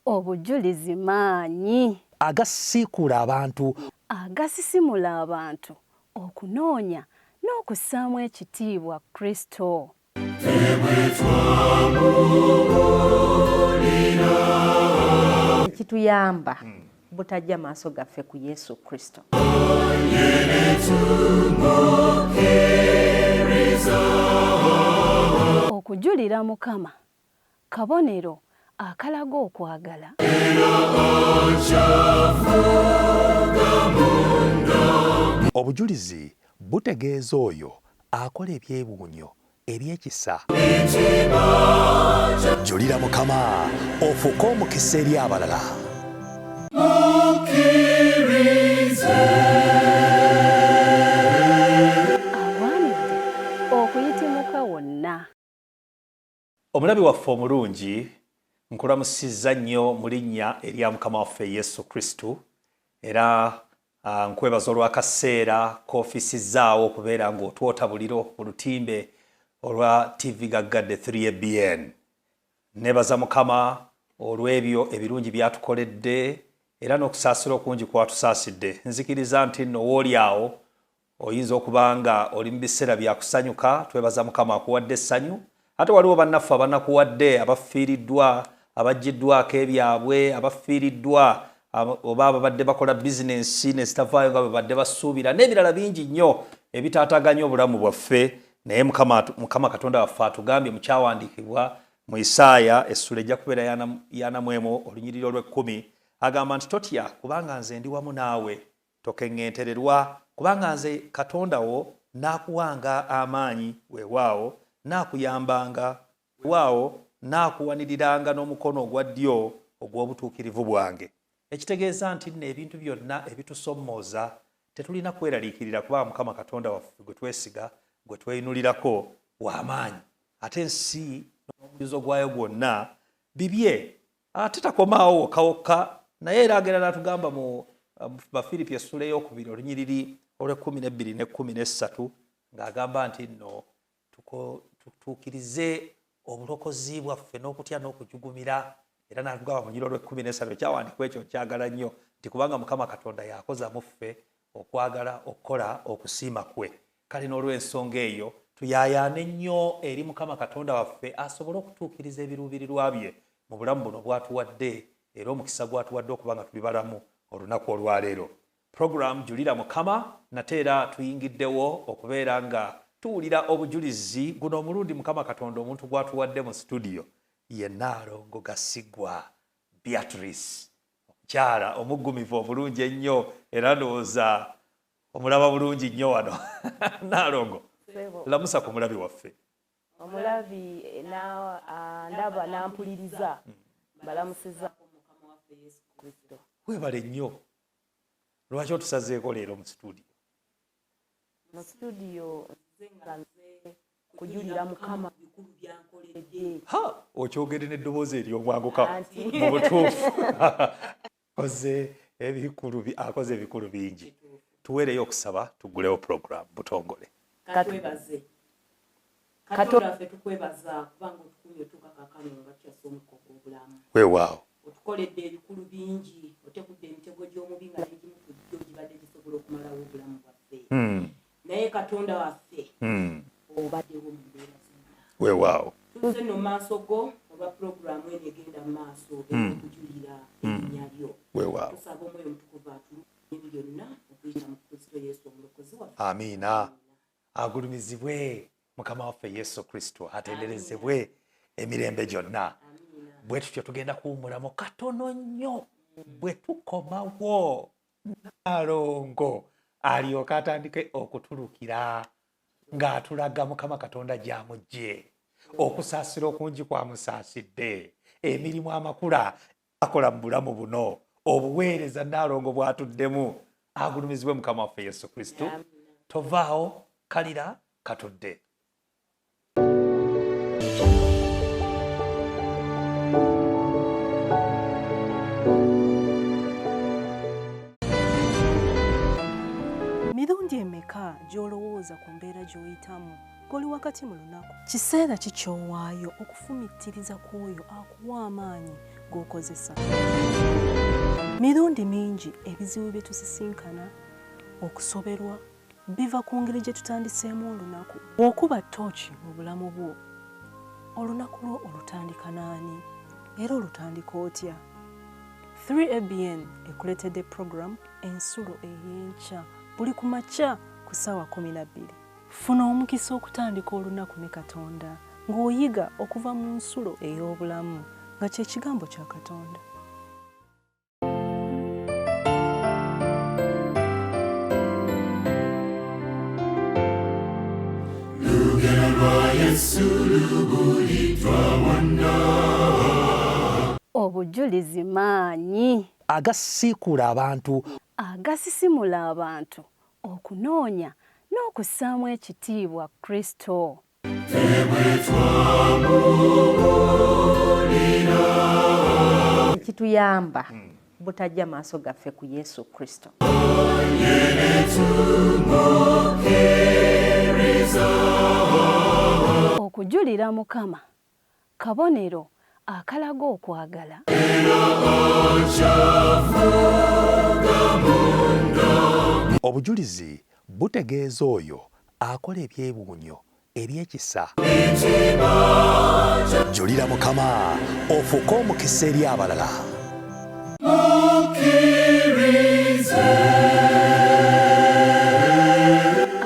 Obujulizi maanyi. Agasiikuula abantu. Agasisimula abantu okunoonya n'okussaamu ekitiibwa Kristo. Ekituyamba butajja maaso gaffe ku Yesu Kristo. Okujulira Mukama kabonero akalaga okwagala. Obujulizi butegeeza oyo akola ebyewuunyo eby'ekisa. Julira Mukama ofuuke omukisa eri abalala. Agwanidde okuyitimuka wonna. Omulabi waffe omulungi, nkulamusizza nnyo mu linnya erya Mukama waffe Yesu Kristo, era nkwebaza olw'akaseera k'ofisizzaawo okubeera ng'otwota buliro mu lutimbe olwa TV Gaggadde 3ABN. Nebaza Mukama olw'ebyo ebirungi by'atukoledde era n'okusaasira okungi kw'atusaasidde. Nzikiriza nti nno w'oli awo oyinza okuba nga oli mu biseera bya kusanyuka, twebaza Mukama akuwadde essanyu. Ate waliwo bannaffe abanakuwadde, abafiiriddwa, abaggyiddwako ebyabwe, abafiiriddwa oba ababadde bakola bizinensi ne zitavaayo nga bwe badde basuubira, n'ebirala bingi nnyo ebitaataaganya obulamu bwaffe. Naye Mukama Katonda waffe atugambye mu kyawandiikibwa mu Isaaya essula ejja kubeera y'ana mu emu olunyiriri olw'ekkumi, agamba nti totya kubanga nze ndi wamu naawe, tokeŋŋentererwa kubanga nze Katonda wo naakuwanga amaanyi, weewaawo naakuyambanga, weewaawo naakuwaniriranga n'omukono ogwa ddyo ogw'obutuukirivu bwange. Ekitegeeza nti nno ebintu byonna ebitusommooza tetulina kweraliikirira, kubanga Mukama Katonda waffe gwe twesiga, gwe tweyinulirako, w'amaanyi, ate ensi n'omujuzo gwayo gwonna bibye. Ate takomaawo wokka wokka, naye era agenda n'atugamba mu Bafiripi essula ey'okubiri olunyiriri olw'ekkumi n'ebbiri n'ekkumi n'essatu, ng'agamba nti nno tutuukirize obulokozi bwaffe n'okutya n'okujugumira. Era n'atugamba mu lunyiriri olw'ekkumi n'essatu, ekyawandiikibwa ekyo nkyagala nnyo, nti kubanga Mukama Katonda yakoza mu ffe okwagala okukola okusiima kwe. Kale n'olw'ensonga eyo tuyaayaane nnyo eri Mukama Katonda waffe asobole okutuukiriza ebiruubirirwa bye mu bulamu buno bw'atuwadde, era omukisa gw'atuwadde okuba nga tuli balamu olunaku olwaleero. Program Julira Mukama nate era tuyingiddewo okubeera nga tuwulira obujulizi. Guno omulundi Mukama Katonda omuntu gw'atuwadde mu studio ye Nnaalongo Gasigwa Beatrice, omukyala omuggumivu obulungi ennyo, era ndowooza omulaba bulungi nnyo wano. Nnaalongo, lamusa ku mulabi waffe. Omulabi ndaba nampuliriza, mbalamusizaako Mukama waffe Yesu Kristo. Weebale nnyo. Lwaki otusazeeko leero mu situdiyo? Mu situdiyo nze nga nze kujulira Mukama bikulu byankoledde. Ha, okyogere n'eddoboozi ery'omwanguka. Mu butuufu akoze ebikulu, akoze ebikulu bingi. Tuweereyo okusaba tuggulewo program butongole. Katwebaze Katonda waffe, tukwebaza kubanga otukumye otuuka kaakano nga tukyassa omukka ogw'obulamu. Weewaawo. Otukoledde ebikulu bingi, otegudde emitego gy'omubi nga n'egimu ku gyo gibadde gisobola okumalawo obulamu bwaffe. Naye Katonda waffe, obaddewo mu mbeera zonna. Tuzze nno mu maaso go olwa pulogulaamu eno egenda mu maaso ey'okujulira erinnya lyo. Tusaba Omwoyo Omutukuvu atulungamye byonna okuyita mu Kristo Yesu Omulokozi waffe. Amiina. Agulumizibwe Mukama waffe Yesu Kristo, atenderezebwe emirembe gyonna. Bwe tutyo tugenda kuwummulamu katono nnyo, bwe tukomawo Nnaalongo alyoke atandike okutulukira ng'atulaga Mukama Katonda gy'amuggye, okusaasira okungi kwamusaasidde, emirimu amakula akola mu bulamu buno, obuweereza Nnaalongo bw'atuddemu. Agulumizibwe Mukama waffe Yesu Kristo. Tovaawo, kalira katudde. Mirundi emeka gy'olowooza ku mbeera gy'oyitamu Ng'oli wakati mu lunaku, kiseera ki ky'owaayo okufumiitiriza ku oyo akuwa amaanyi g'okozesa? Mirundi mingi ebizibu bye tusisinkana, okusoberwa, biva ku ngeri gye tutandiseemu olunaku. Bw'okuba ttooci mu bulamu bwo, olunaku lwo olutandika n'ani era olutandika otya? 3ABN ekuleetedde program Ensulo ey'enkya buli ku makya ku ssaawa 12. Funa omukisa okutandika olunaku ne Katonda ng'oyiga okuva mu nsulo ey'obulamu nga kye kigambo kya Katonda. Lugero lwa Yesu lubuliddwa wonna. Obujulizi maanyi. Agasiikuula abantu. Agasisimula abantu okunoonya n'okussaamu ekitiibwa Kristo. Ekituyamba butajja maaso gaffe ku Yesu Kristo. Okujulira Mukama kabonero akalaga okwagala. Obujulizi butegeeza oyo akola ebyewuunyo eby'ekisa. Julira Mukama ofuuke omukisa eri abalala.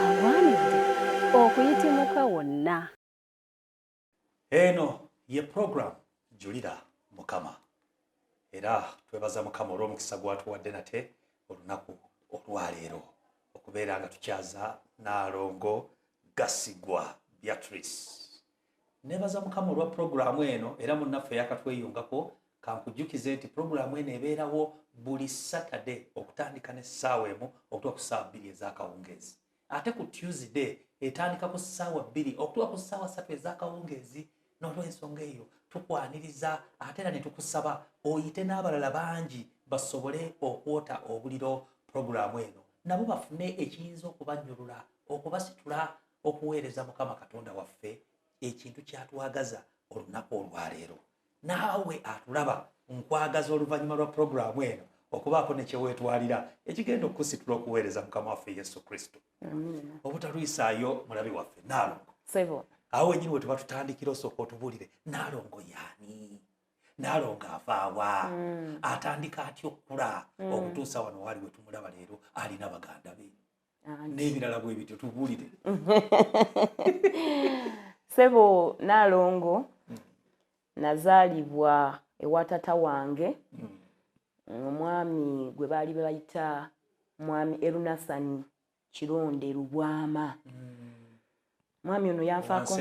Agwanidde okuyitimuka wonna. Eno ye program Julira Mukama, era twebaza Mukama olw'omukisa gw'atuwadde nate olunaku olwaleero okubeera nga tukyaza Nnaalongo Gasigwa Beatrice. Nebaza Mukama olwa pulogulaamu eno, era munnaffe eyakatweyungako kankujjukize nti pulogulaamu eno ebeerawo buli Saturday okutandika n'essaawa 1 okutuuka ku ssaawa 2 ez'akawungeezi. Ate ku Tuesday etandika ku ssaawa 2 okutuuka ku ssaawa 3 ez'akawungeezi. N'olw'ensonga eyo tukwaniriza ate era ne tukusaba oyite n'abalala bangi basobole okwota obuliro pulogulaamu eno, nabo bafune ekiyinza okubannyulula, okubasitula okuweereza Mukama Katonda waffe ekintu kyatwagaza olunaku olwaleero. Naawe atulaba nkwagaza oluvannyuma lwa pulogulaamu eno okubaako ne kyeweetwalira ekigenda okukusitula okuweereza Mukama waffe Yesu Kristo. Obutalwisaayo mulabi waffe Nnaalongo. Awo wennyini we tuba tutandikira, osooka otubuulire Nnaalongo yaani? Nnaalongo avaawa? Atandika atya okukula okutuusa wano waali we tumulaba leero alina baganda be n'ebirala bwe bityo, tubuulire. Sebo, Nnaalongo nazaalibwa ewa tata wange, omwami gwe baali bayita Mwami Erunasani Kironde Lubwama. Mwami ono yanfaako.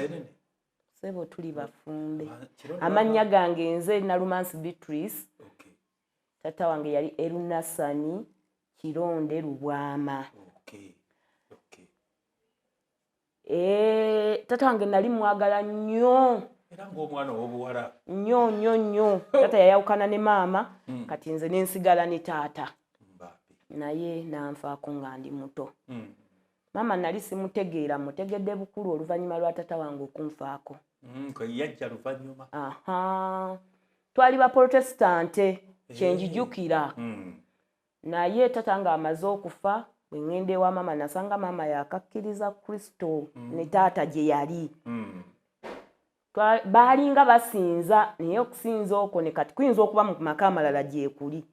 Sebo, tuli bafumbe. Amannya gange nze Nalumansi Beatrice. Tata wange yali Erunasani Kironde Lubwama. Tata wange nali mwagala nnyo. Era ng'omwana ow'obuwala. Nnyo nnyo nnyo. Tata yayawukana ne maama, kati nze nensigala ne taata, naye nanfaako nga ndi muto. Maama nali simutegeera, mutegedde bukulu oluvannyuma lwa tata wange okunfaako. Yajja luvannyuma. Aha, twali baprotestante kyenjijukira, naye tata ng'amaze okufa bwe ŋŋenda ewa maama nasanga maama yakakkiriza Kristo ne taata gye yali. Baalinga basinza, naye okusinza okwo ne kati kuyinza okuba mu maka amalala gyekuli.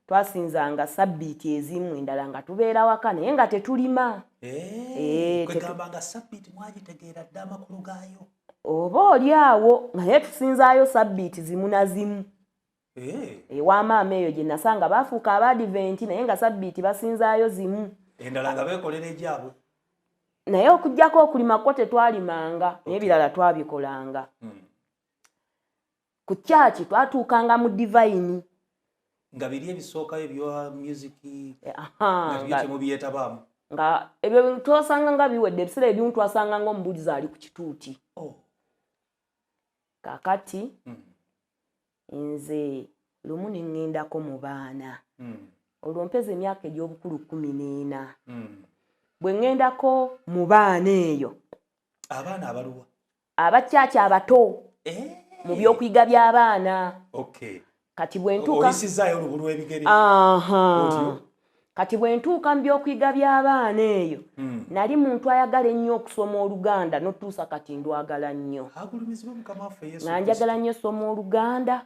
Twasinzanga sabbiiti ezimu, endala nga tubeera waka, naye nga tetulima. Kwegamba nga sabbiiti mwagitegeera dda amakulu gaayo. Oba oli awo, naye tusinzaayo sabbiiti zimu na zimu. Ewa maama eyo gye nasanga baafuuka abaadiventi, naye nga sabbiiti basinzaayo zimu. Endala nga beekolera egyabwe. Naye okugjako okulima kwo tetwalimanga, naye ebirala twabikolanga. Ku kyaki twatuukanga mu divine. Nga biri ebisookayo ebya music nga temubyetabaamu. Nga ebyo twasanga nga biwedde. Ebiseera ebimu twasanga nga omubuulizi ali ku kituuti. Kakati nze lumu ne ŋŋendako mu baana. Olwo mpeza emyaka egy'obukulu 14. Bwe ŋŋendako mu baana eyo Abaana abaluwa? Abakyaki abato. Eh. Mu byokuyiga by'abaana. Okay. Kati bwe ntuuka Oyisizaayo olubu lw'ebigere. Aha. Kati bwe ntuuka mu byokuyiga by'abaana eyo, nali muntu ayagala ennyo okusoma Oluganda, n'otuusa kati ndwagala nnyo. Agulumizibwe Mukama waffe Yesu. Nga njagala nnyo soma Oluganda.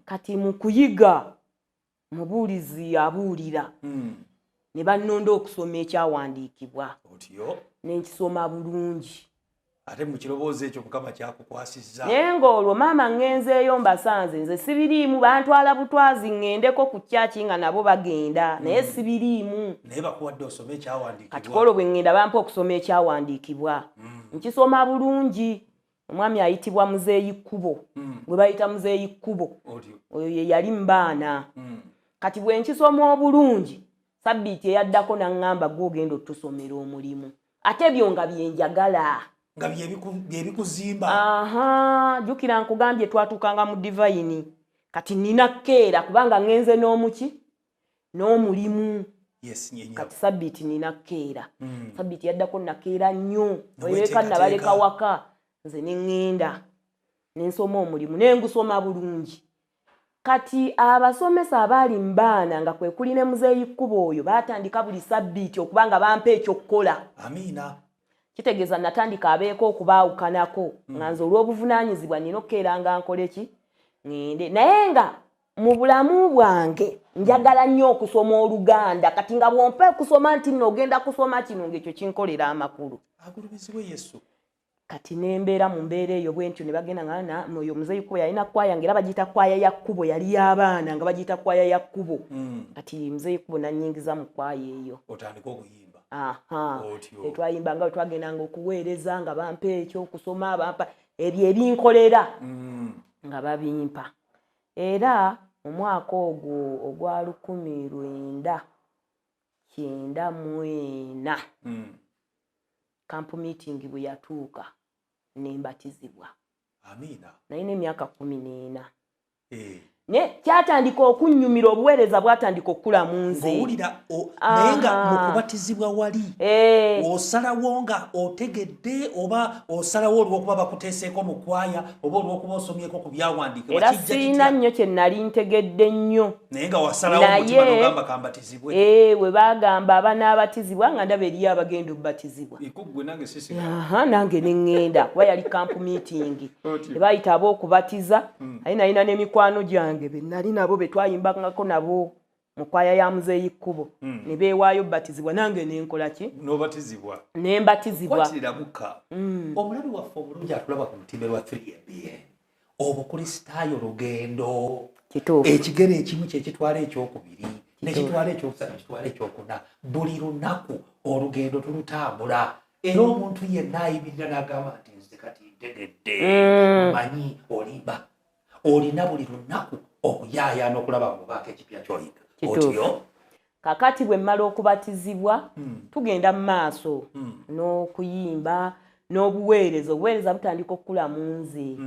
Kati mu kuyiga, mubuulizi abuulira, ne bannonda okusoma ekyawandiikibwa. Otyo. Ne nkisoma bulungi. Ate mu kirowoozo ekyo Mukama kyakukwasizza. Naye ng'olwo maama ŋŋenzeeyo mbasanze, nze sibiriimu, bantwala butwazi ŋŋendeko ku kyaki nga nabo bagenda, naye sibiriimu. Naye bakuwadde osome ekyawandiikibwa. Kati kwolwo bwe ŋŋenda bampa okusoma ekyawandiikibwa. Nkisoma bulungi. Omwami ayitibwa Muzeeyi Kkubo, gwe bayita Muzeeyi Kkubo. Otyo. Oyo ye yali mu baana. Kati bwe nkisoma obulungi, sabbiiti eyaddako n'aŋŋamba gwe ogenda otusomera omulimu. Ate ebyo nga bye njagala. Nga bye bikuzimba. Aha, jjukira nkugambye twatuukanga mu divayini. Kati nina keera kubanga ŋŋenze n'omuki? N'omulimu. Yes, nye, nye. Kati sabbiiti nina keera. Sabbiiti yaddako nakeera nnyo. N'oweteekateeka. Oyo nabaleka waka. Nze ne ŋŋenda. Ne nsoma omulimu, ne ngusoma bulungi. Kati abasomesa abaali mu baana nga kwe kuli ne Muzeeyi Kkubo oyo baatandika buli sabbiiti okuba nga bampa ekyokukola. Amiina. Kitegeeza natandika abeeko okubaawukanako, nga nze olw'obuvunaanyizibwa nnina okukeera nga nkole ki? Ŋŋende. Naye nga mu bulamu bwange njagala nnyo okusoma Oluganda. Kati nga bw'ompa okusoma nti nno ogenda kusoma kino, ng'ekyo kinkolera amakulu. Agulumizibwe Yesu. Kati ne mbeera mu mbeera eyo bwe ntyo, ne bagenda nga na, oyo Muzeeyi Kkubo yalina kwaya, ng'era bagiyita kwaya ya Kkubo, yali y'abaana nga bagiyita kwaya ya Kkubo. Kati Muzeeyi Kkubo n'annyingiza mu kwaya eyo. Otandike okuyimba. Aha. Otyo. Ne twayimbanga bwe twagendanga okuweereza, nga bampa ekyokusoma, bampa ebyo ebinkolera. Nga babimpa. Era mu mwaka ogwo ogwa lukumi lwenda kyenda mu ena, camp meeting bwe yatuuka ne mbatizibwa. Amiina. Nalina emyaka 14. Eh. Ne kyatandika okunnyumira, obuweereza bwatandika okukula mu nze. Ng'owulira naye nga mu kubatizibwa wali, osalawo nga otegedde oba osalawo olw'okuba bakuteeseeko mu kwaya oba olw'okuba osomyeko ku byawandiikibwa? Era Kijja sirina kitya? nnyo kye nali ntegedde nnyo. Naye nga wasalawo omutima Naye n'ogamba kambatizibwe. We baagamba abanaabatizibwa nga ndaba eriyo abagenda okubatizibwa. Ikuggwe nange sisiga. Aha, nange ne ŋŋenda kuba yali camp meeting. Otyo. Ne bayita ab'okubatiza, aye nalina n'emikwano gyange be nali nabo be twayimbangako nabo mu kwaya ya Muzeeyi Kkubo. Ne beewaayo batizibwa, nange ne nkola ki? N'obatizibwa. Ne mbatizibwa. Kwatirira mukka. Omulabi waffe omulungi atulaba ku lutimbe lwa 3ABN. Obukristaayo lugendo. Kituufu. Ekigere ekimu kye kitwala ekyokubiri, ne kitwala ekyokusatu, ne kitwala ekyokuna. Buli lunaku olugendo tulutambula. Era omuntu yenna ayimirira n'agamba nti nze kati ntegedde, mmanyi olimba. Olina buli lunaku okuyaayaana okulaba ng'obaako ekipya ky'oyiga. Kituufu. Otyo? Kakati bwe mmala okubatizibwa, tugenda mu maaso n'okuyimba n'obuweereza. Obuweereza butandika okukula mu nze.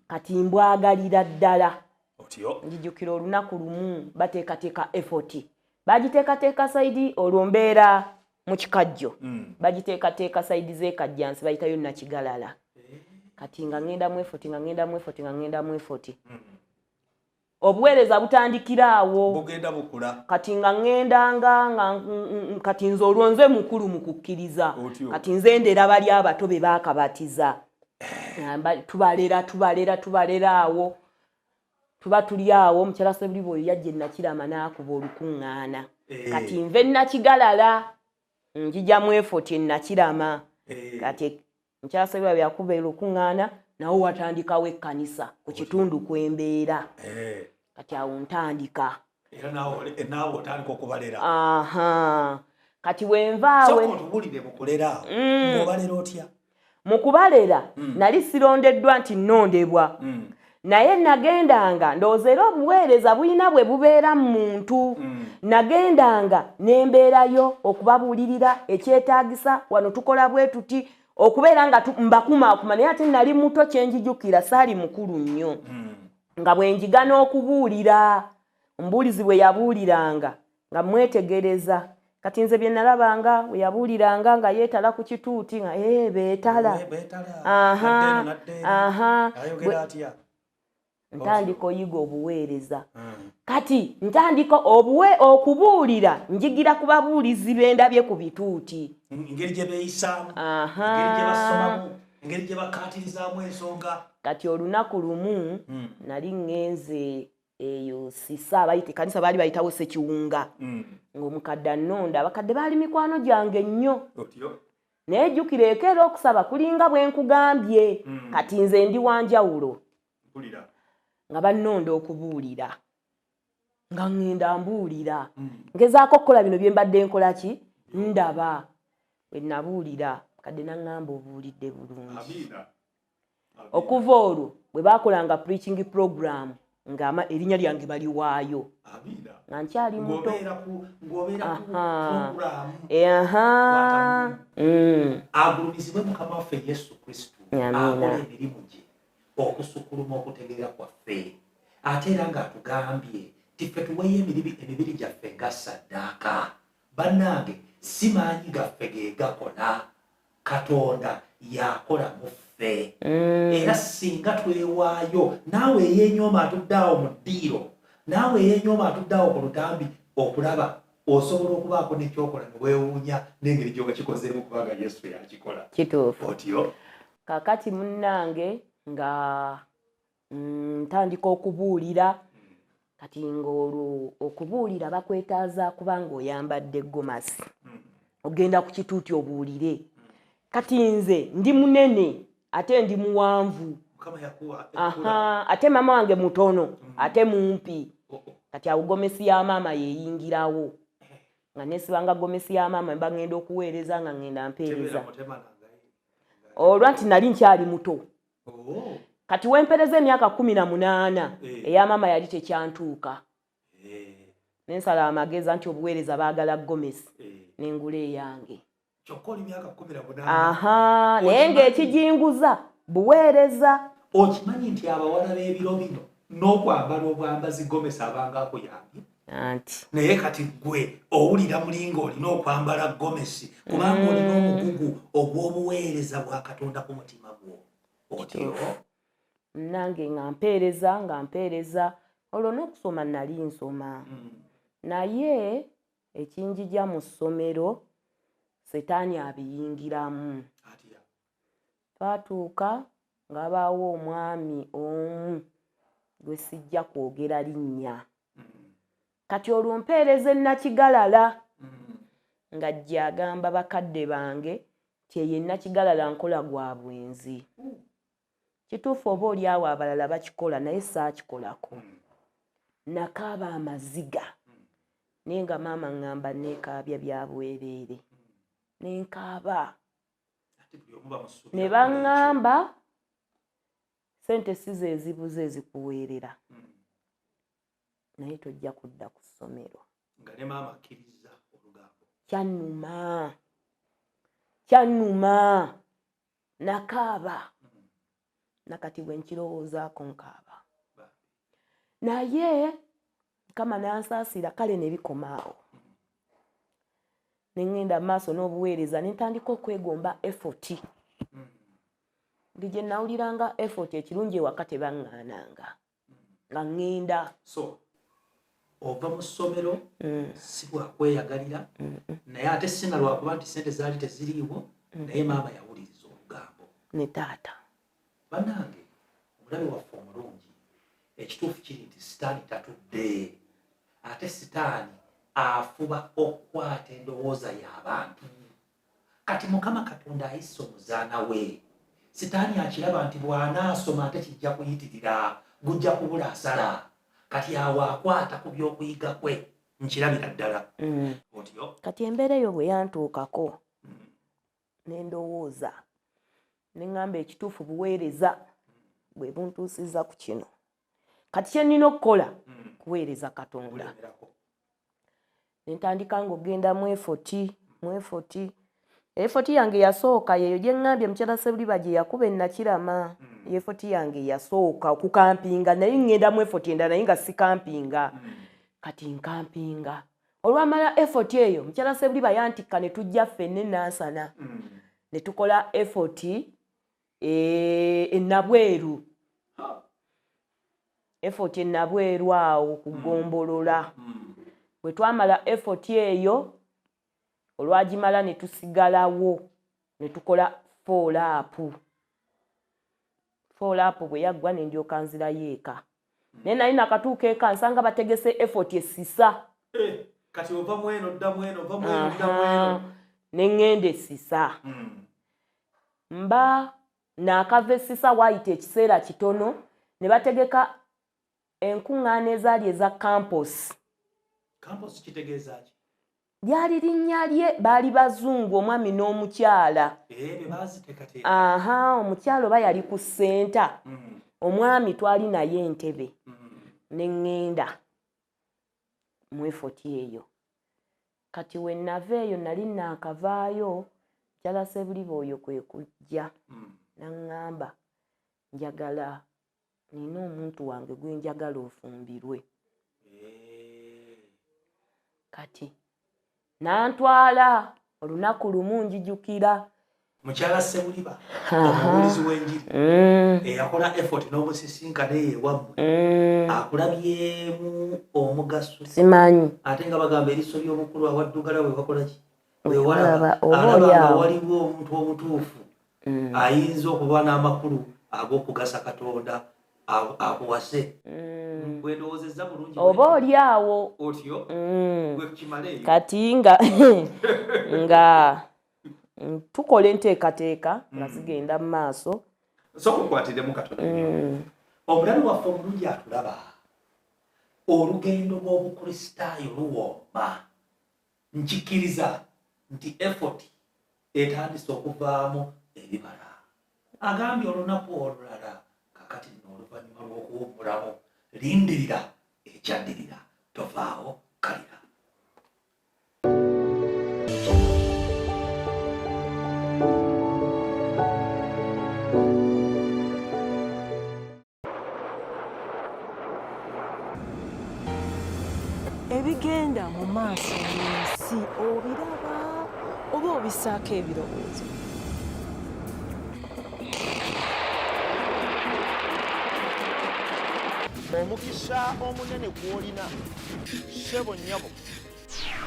Kati mbwagalira ddala. Otyo? Njijjukira olunaku lumu bateekateeka effort. Bagiteekateeka sayidi olwo mbeera mu kikajjo. Bagiteekateeka sayidi z'e Kajjansi, bayitayo Nakigalala. Kati nga ŋŋenda mu effort, nga ŋŋenda mu effort, nga ŋŋenda mu effort. Obuweereza butandikira awo. Bugenda bukula. Kati nga ŋŋendanga nga kati nze olwo nze mukulu mu kukkiriza. Otyo. Kati nze ndera bali abato be baakabatiza. Tubalera, tubalera, tubalera awo. Tuba tuli awo, omukyala Ssebuliba oyo yajja e Nakirama n'akuba olukuŋŋaana. Kati nve Nakigalala, njija mu effort e Nakirama. Kati omukyala Ssebuliba bwe yakuba olukuŋŋaana, nawo watandikawo ekkanisa ku kitundu kw'embeera. Kati awo ntandika. Era naawe otandika okubalera. Aha. Kati bwe nva awo Sooka otubuulire mu kulera awo. Ng'obalera otya? Mu kubalera, nali sirondeddwa nti nnondebwa. Naye nagendanga, ndowooza era obuweereza bulina bwe bubeera mu muntu. Nagendanga ne mbeerayo okubabuulirira ekyetaagisa, wano tukola bwe tuti, okubeera nga mbakumaakuma, naye ate nali muto kye njijukira, saali mukulu nnyo. Nga bwe njiga n'okubuulira, omubuulizi bwe yabuuliranga, nga mwetegereza, Kati nze bye nalabanga we yabuuliranga nga yeetala ku kituuti nga ee beetala. Aha, ntandika oyiga obuweereza. Kati ntandika okubuulira njigira ku babuulizi be ndabye ku bituuti. Engeri gye beeyisaamu, engeri gye basomamu, engeri gye bakkaatirizaamu ensonga. Kati olunaku lumu nali ŋŋenze eyo sisa abayita ekkanisa baali bayitawo Ssekiwunga, ng'omukadde annonda, abakadde baali mikwano gyange nnyo. Naye jjukira eka era okusaba kulinga bwe nkugambye, kati nze ndi wa njawulo. Nga bannonda okubuulira, nga ŋŋenda mbuulira, ngezaako okukola bino bye mbadde nkola ki ndaba. Bwe nabuulira kadde naŋŋamba obuulidde bulungi. Okuva olwo bwe baakolanga preaching program nga erinnya lyange baliwaayo nga nkyali muto. Agulumizibwe Mukama waffe Yesu Kristo, akola emirimu gye okusukkuluma okutegeera kwaffe, ate era ng'atugambye nti ffe tuweeyo emibiri gyaffe nga ssaddaaka. Bannange, si maanyi gaffe ge gakola, Katonda yakola mu ffe. Era singa twewaayo, naawe eyeenyooma atudde awo mu ddiiro, naawe eyeenyooma atudde awo ku lutambi okulaba, osobola okubaako nekyokola ne weewuunya n'engeri gy'oba kikozeemu, kubanga Yesu yakikola. Kituufu. Otyo. Kaakati munnange nga ntandika okubuulira, kati ng'olwo okubuulira bakwetaaza kubanga oyambadde gomasi, ogenda ku kituuti obuulire. Kati nze ndi munene ate ndi muwanvu, ate maama wange mutono ate mumpi. Kati awo gomesi ya maama yeeyingirawo, nga neesibanga gomesi ya maama mba ngenda okuweereza, nga ngenda mpeereza olwa nti nali nkyali muto. Kati wempereza emyaka 18, eya maama yali tekyantuuka. Nensala amagezi nti obuweereza baagala gomesi, nengula eyange. Aha, naye ng'ekijinguza buweereza. Okimanyi nti abawala b'ebiro bino n'okwambala obwambazi gomesi abanga akuyambye? Anti naye kati gwe owulira mulinga olina okwambala gomesi kubanga olina omugugu ogw'obuweereza bwa Katonda ku mutima gwo. Otyo. Nange nga mpeereza olwo n'okusoma nali nsoma, naye ekinjija mu ssomero Setaani abiyingiramu. Twatuuka ng'abaawo omwami omu gwe sijja kwogera linnya. Kati olwo mpeereza Ennakigalala, ng'ajja agamba bakadde bange nti eyo Ennakigalala nkola gwa bwenzi. Kituufu oba oli awo abalala bakikola, naye saakikolako. Nakaaba amaziga, naye nga maama ŋŋamba neekaabya bya bwereere, nenkaaba. Ne baŋŋamba sente si ze ezibuze ezikuweerera, naye tojja kudda ku ssomero. Nga ne maama akkiriza olugambo. Kyannuma, kyannuma, nakaaba. Nakati bwe nkirowoozaako nkaaba, naye Mukama n'ansaasira. Kale ne bikoma awo, ne ŋŋenda mu maaso n'obuweereza, ne ntandika okwegomba effort. Buli gye nawuliranga effort, ekirungi ewaka tebaŋŋaananga, nga ŋŋenda. So ova mu ssomero si bwakweyagalira, naye ate si na lwakuba nti sente zaali teziriiwo, naye maama yawuliriza olugambo. Ne taata. Bannange, omulabe waffe omulungi, ekituufu kiri nti Sitaani tatudde, ate Sitaani afuba okukwata endowooza y'abantu. Kati Mukama Katonda ayise omuzaana we. Sitaani akiraba nti bw'anaasoma ate kijja kuyitirira, gujja kubula asala. Kati awo akwata ku by'okuyiga kwe, nkirabira ddala otyo. Kati embeera eyo bwe yantuukako, ne ndowooza ne ŋŋamba ekituufu buweereza bwe buntuusiza ku kino. Kati kye nnina okukola kuweereza Katonda. Ne ntandika ng'ogenda mu effort, mu effort. Effort yange yasooka yeeyo gye ŋŋambye mukyala Sebuliba gye yakuba Ennakirama. Effort yange yasooka okukampinga, naye ŋŋenda mu effort endala, naye nga sikampinga. Kati nkampinga. Olwamala effort eyo, mukyala Sebuliba yantikka ne tujja ffenna e Nansana ne tukola effort e Nabweru. Effort e Nabweru awo ku ggombolola. Bwe twamala effort eyo, olwagimala ne tusigalawo ne tukola follow-up. Follow-up bwe yaggwa ne ndyoka nzirayo eka. Naye nali nakatuuka eka nsanga bategese effort essisa. Kati ova mweno dda mweno, ova mweno dda mweno. Ne ŋŋenda essisa. Mba naakava essisa, waayita ekiseera kitono ne bategeka enkuŋŋaana ezaali eza campus. Campus kitegeeza ki? Lyali linnya lye, baali bazungu, omwami n'omukyala. Be baaziteekateeka. Aha, omukyala oba yali ku ssenta, omwami twali naye Entebbe. Ne ŋŋenda mu effort eyo. Kati we nava eyo, nali naakavaayo, mukyala Sebuliba oyo kwe kujja n'aŋŋamba, njagala, nina omuntu wange gwe njagala ofumbirwe. Kati n'antwala olunaku lumu, njijukira. Mukyala Sebuliba, omubuulizi w'enjiri eyakola effort n'omusisinkana eyo ewammwe, akulabyemu omugaso? Simanyi. Ate nga bagamba eriiso ly'obukulu awaddugala bwe bakola ki? Wewalaba, oba alaba oli nga awo. Waliwo omuntu omutuufu ayinza okuba n'amakulu ag'okugasa Katonda akuwase. Bwe ndowoozezza bulungi. Oba oli awo. Otyo gwe kimaleeyo. Kati nga tukola enteekateeka nga zigenda mu maaso. Sooka okwatiremu katono nnyo. Omulabi waffe omulungi atulaba, olugendo lw'obukristaayo luwooma. Nkikkiriza nti effort etandise okuvaamu ebibala. Agambye olunaku olulala. Kakati nno, oluvannyuma lw'okuwummulamu, lindirira ekyaddirira, tovaawo kalira. Ebigenda mu maaso mu nsi obiraba oba obisaako ebirowoozo? Omukisa omunene gw'olina, ssebo, nnyabo,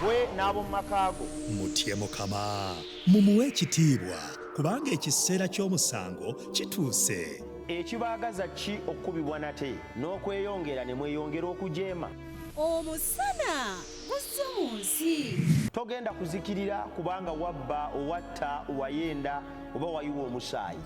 gwe n'ab'omu maka go. Mutye Mukama, mumuwe ekitiibwa, kubanga ekiseera ky'omusango kituuse. Ekibaagaza ki okukubibwa nate, n'okweyongera ne mweyongera okujeema? Omusana guzze mu nsi. Togenda kuzikirira kubanga wabba, owatta, wayenda oba wayiwa omusaayi,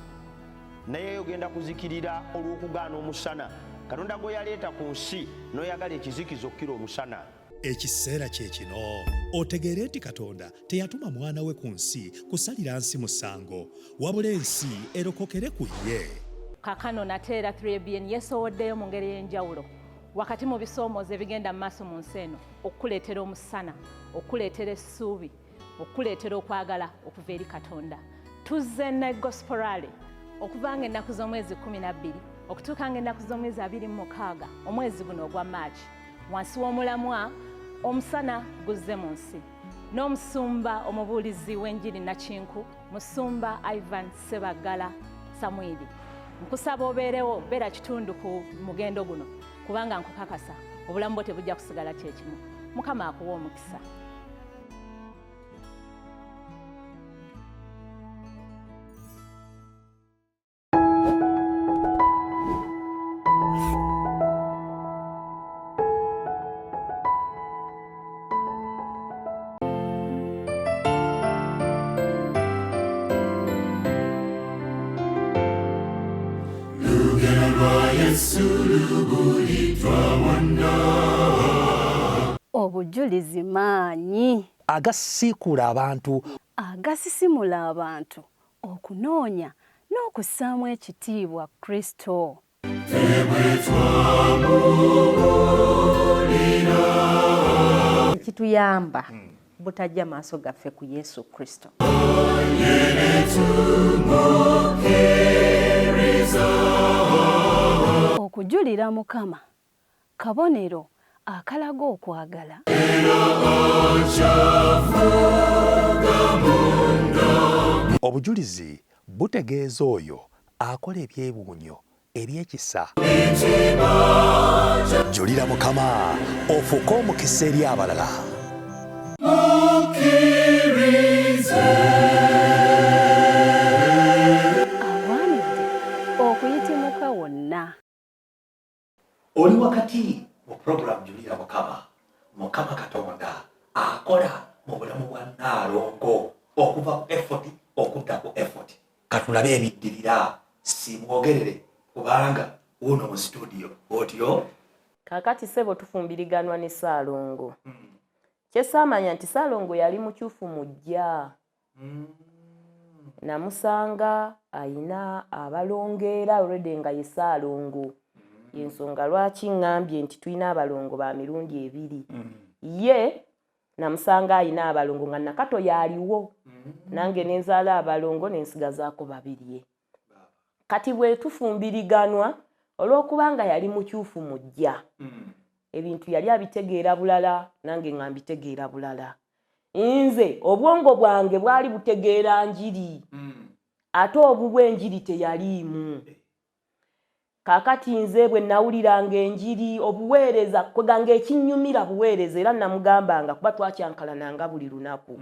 naye ogenda kuzikirira olw'okugaana omusana Katonda gwe yaleeta ku nsi, n'oyagala ekizikiza okukira omusana. Ekiseera kye kino otegeere nti Katonda teyatuma mwana we ku nsi kusalira nsi musango, wabula ensi erokokere ku ye. Kakano nate era 3ABN yeesowoddeyo mu ngeri ey'enjawulo wakati mu bisoomooza ebigenda mu maaso mu nsi eno, okukuleetera omusana, okukuleetera essuubi, okukuleetera okwagala okuva eri Katonda. Tuzze ne gospel rally okuva nga ennaku z'omwezi 12 okutuuka nga ennaku z'omwezi 26 omwezi guno ogwa Maaki, wansi w'omulamwa "Omusana guzze mu nsi", n'omusumba omubuulizi w'enjiri Nakinku, Musumba Ivan Sebaggala Samwiri. Nkusaba obeerewo, beera kitundu ku mugendo guno, kubanga nkukakasa obulamu bwo tebujja kusigala kyekimu. Mukama akuwa omukisa. Lugero lwa Yesu lubuulirwa wonna. Obujulizi maanyi agasiikuula abantu agasisimula abantu okunoonya n'okussaamu ekitiibwa Kristo. Twebwe twamubuulira. Ekituyamba butajja maaso gaffe ku Yesu Kristo. Yene tumukkiriza. Okujulira Mukama kabonero. Akalaga okwagala. Obujulizi butegeeza oyo akola ebyewuunyo eby'ekisa. Julira Mukama ofuuke omukisa eri abalala. Agwanidde okuyitimuka wonna. Oli wakati mu pulogulaamu Julira Mukama. Mukama Katonda akola mu bulamu bwa Nnaalongo okuva ku effort okudda ku effort. Katulabe ebiddirira, simwogerere kubanga wuuno mu situdiyo otyo. Kaakati ssebo tufumbiriganwa ne Ssaalongo. Kye saamanya nti Ssaalongo yali mukyufu muggya. Namusanga ayina abalongo era already nga ye Ssaalongo. Y'ensonga lwaki ŋŋambye nti tulina abalongo ba mirundi ebiri. Ye namusanga ayina abalongo nga Nakato y'aliwo. Nange ne nzaala abalongo ne nsigazaako Babirye. Kati bwe tufumbiriganwa olw'okuba nga yali mukyufu muggya, ebintu yali abitegeera bulala nange nga mbitegeera bulala. Nze obwongo bwange bwali butegeera njiri, ate obubwe enjiri teyaliimu. Kaakati nze bwe nawuliranga enjiri obuweereza kweganga ekinnyumira buweereza, era namugambanga kuba twakyankalananga buli lunaku,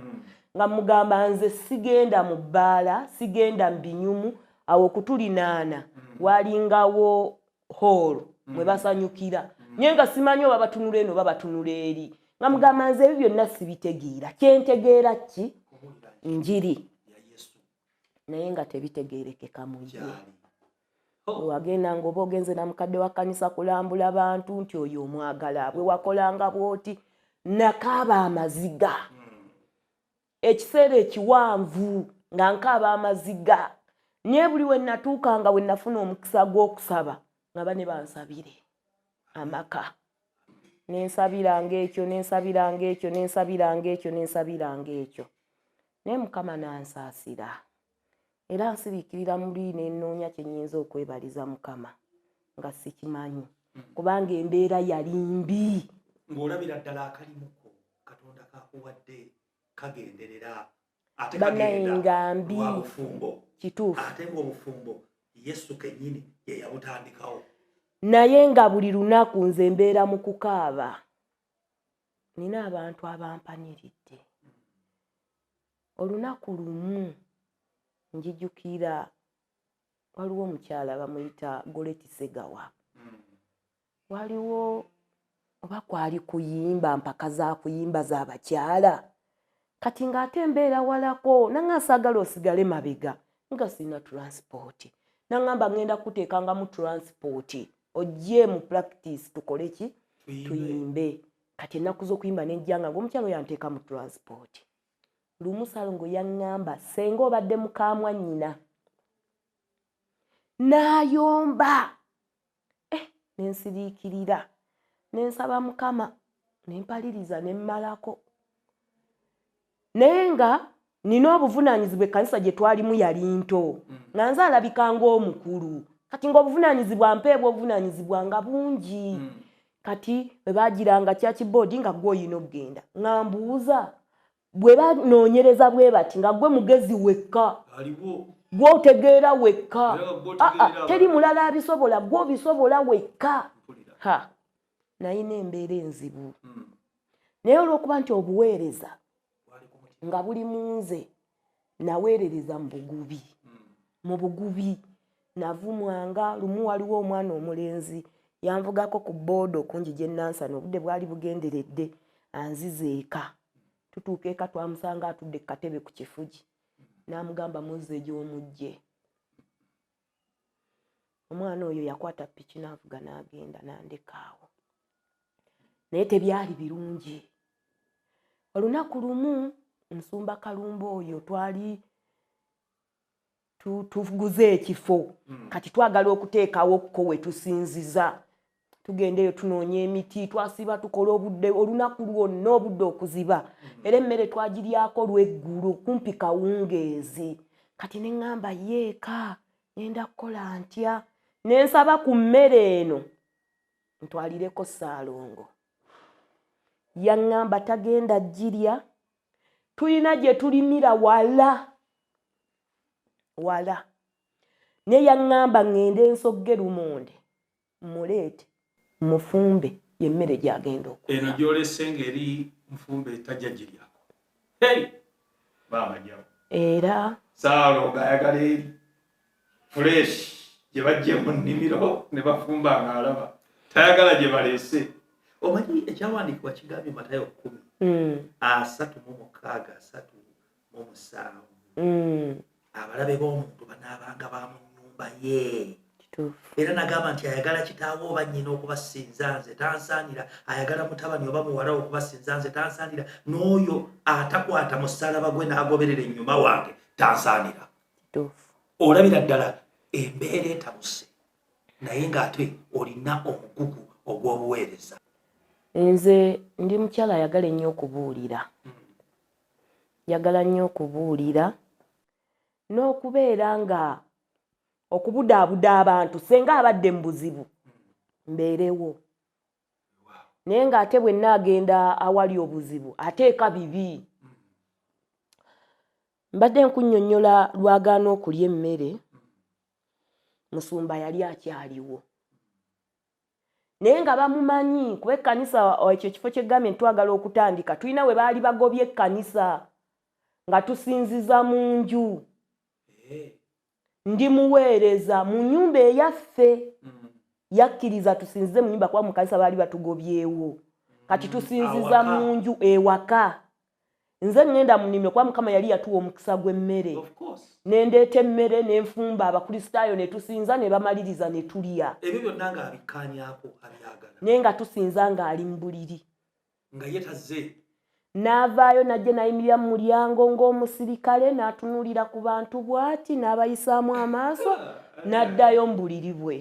nga mugamba nze sigenda mu bbaala, sigenda mu binyumu. Awo okutulinaana walingawo hall mwe basanyukira, naye nga simanyi oba batunula eno oba batunula eri, nga mugamba nze ebyo byonna sibitegeera, kyentegeera ki njiri, naye nga tebitegeerekeka mu ye. Wagendanga oba ogenze na mukadde wa kkanisa kulambula bantu nti oyo omwagala, bwe wakolanga bw'oti. Nakaaba amaziga ekiseera ekiwanvu nga nkaaba amaziga, naye buli we natuukanga we nafuna omukisa gw'okusaba nga bane bansabire amaka, nensabiranga ekyo, nensabiranga ekyo, nensabiranga ekyo, nensabiranga ekyo, naye Mukama n'ansaasira. Era nsiriikirira muli ne nnoonya kye nnyinza okwebaliza Mukama nga sikimanyi, kubanga embeera yali mbi. Ng'olabira ddala akalimuko Katonda kakuwadde kagenderera ate Bannaye kagenda nga mbi. lwa bufumbo. Kituufu. Ate ng'obufumbo Yesu kennyini ye yabutandikawo. Naye nga buli lunaku nze mbeera mu kukaaba, nina abantu abampaniridde. Olunaku lumu njijukira waliwo omukyala bamuyita Goleti Segawa, waliwo oba kwali kuyimba mpaka za kuyimba z'abakyala. Kati ng'ate mbeera walako, nanga saagala osigale mabega nga sirina transport, naŋŋamba ŋŋenda kuteekangamu transport ojje mu practice tukole ki, tuyimbe. Kati ennaku z'okuyimba nejjanga ng'omukyala oyo anteeka mu transport. Lumu Salongo yaŋŋamba, senga obadde mukaamwa nnyina, n'ayomba, nensiriikirira, nensaba Mukama, nempaliriza, nemmalako. Naye nga nina obuvunaanyizibwa, ekkanisa gye twalimu yali nto, nga nze alabika ng'omukulu. Kati ng'obuvunaanyizibwa mpeebwa obuvunaanyizibwa nga bungi. Kati bwe bagiranga church board nga gwe oyina okugenda, nga mbuuza bwe banoonyereza bwe bati nga gwe mugezi wekka, gwe otegeera wekka, teri mulala abisobola, gwe obisobola wekka. Ha, nayina embeera enzibu, naye olw'okuba nti obuweereza nga buli mu nze, naweerereza mu bugubi, mu bugubi navumwanga. Lumu waliwo omwana omulenzi yanvugako ku booda okungi gye Nansana, obudde bwali bugenderedde anziza eka. Tutuuka eka twamusanga atudde ku katebe ku kifugi, n'amugamba muzze gy'omujje. Omwana oyo yakwata piki n'avuga n'agenda n'andekaawo, naye tebyali birungi. Olunaku lumu nsumba Kalumba oyo twali tuguze ekifo, kati twagala okuteekawo kko we tusinziza. Tugendeyo tunoonya emiti, twasiba tukola obudde olunaku lwonna, obudde okuziba, era emmere twagiryako lweggulo kumpi kawungeezi. Kati ne ŋŋamba yeeka ngenda kukola ntya? Ne nsaba ku mmere eno ntwalireko Ssaalongo. Yaŋŋamba tagenda girya, tulina gye tulimira wala wala, naye yaŋŋamba ŋŋende nsogge lumonde muleete mufumbe yemmere gy'agenda okulya. Eno gy'olese ng'eri nfumbe tajja giryako. Hey! Maama nnyabo. Era Ssaalongo ayagala eri fresh gye baggye mu nnimiro ne bafumba ng'alaba, tayagala gye baleese. Omanyi ekyawandiikibwa kigambye Matayo 10 36 37 abalabe b'omuntu banaabanga ba mu nnyumba ye. Era nagamba nti ayagala kitaawe oba nnyina okubasinza nze tansaanira, ayagala mutabani oba muwala we okubasinza nze tansaanira, n'oyo atakwata musaalaba gwe n'agoberera ennyuma wange tansaanira. Olabira ddala embeera etabuse naye ng'ate olina omugugu ogw'obuweereza. Nze ndi mukyala ayagala ennyo okubuulira. Njagala nnyo okubuulira n'okubeera nga okubudaabuda abantu senga abadde mu buzibu mbeerewo, naye ng'ate bwe nnaagenda awali obuzibu ateeka bibi. Mbadde nkunnyonnyola lwagaana okulya emmere, musumba yali akyaliwo naye nga bamumanyi kuba ekkanisa ekyo ekifo ky'eggambye ntwagala okutandika tulina we baali bagobye ekkanisa nga tusinziza mu nju. Ndi muweereza mu nnyumba eyaffe, yakkiriza tusinzize mu nnyumba kuba mu kanisa baali batugobyewo, kati tusinziza mu nju ewaka. Nze ŋŋenda mu nnimiro kuba Mukama yali yatuwa omukisa gw'emmere, ne ndeeta emmere ne nfumba Abakristaayo ne tusinza ne bamaliriza ne tulya. Ebyo byonna ng'abikkaanyaako abyagala. Naye nga tusinza ng'ali mu buliri. Nga ye tazze. N'avaayo n'ajja n'ayimirira mu mulyango ng'omusirikale n'atunuulira ku bantu bw'ati n'abayisaamu amaaso n'addayo mu buliri bwe.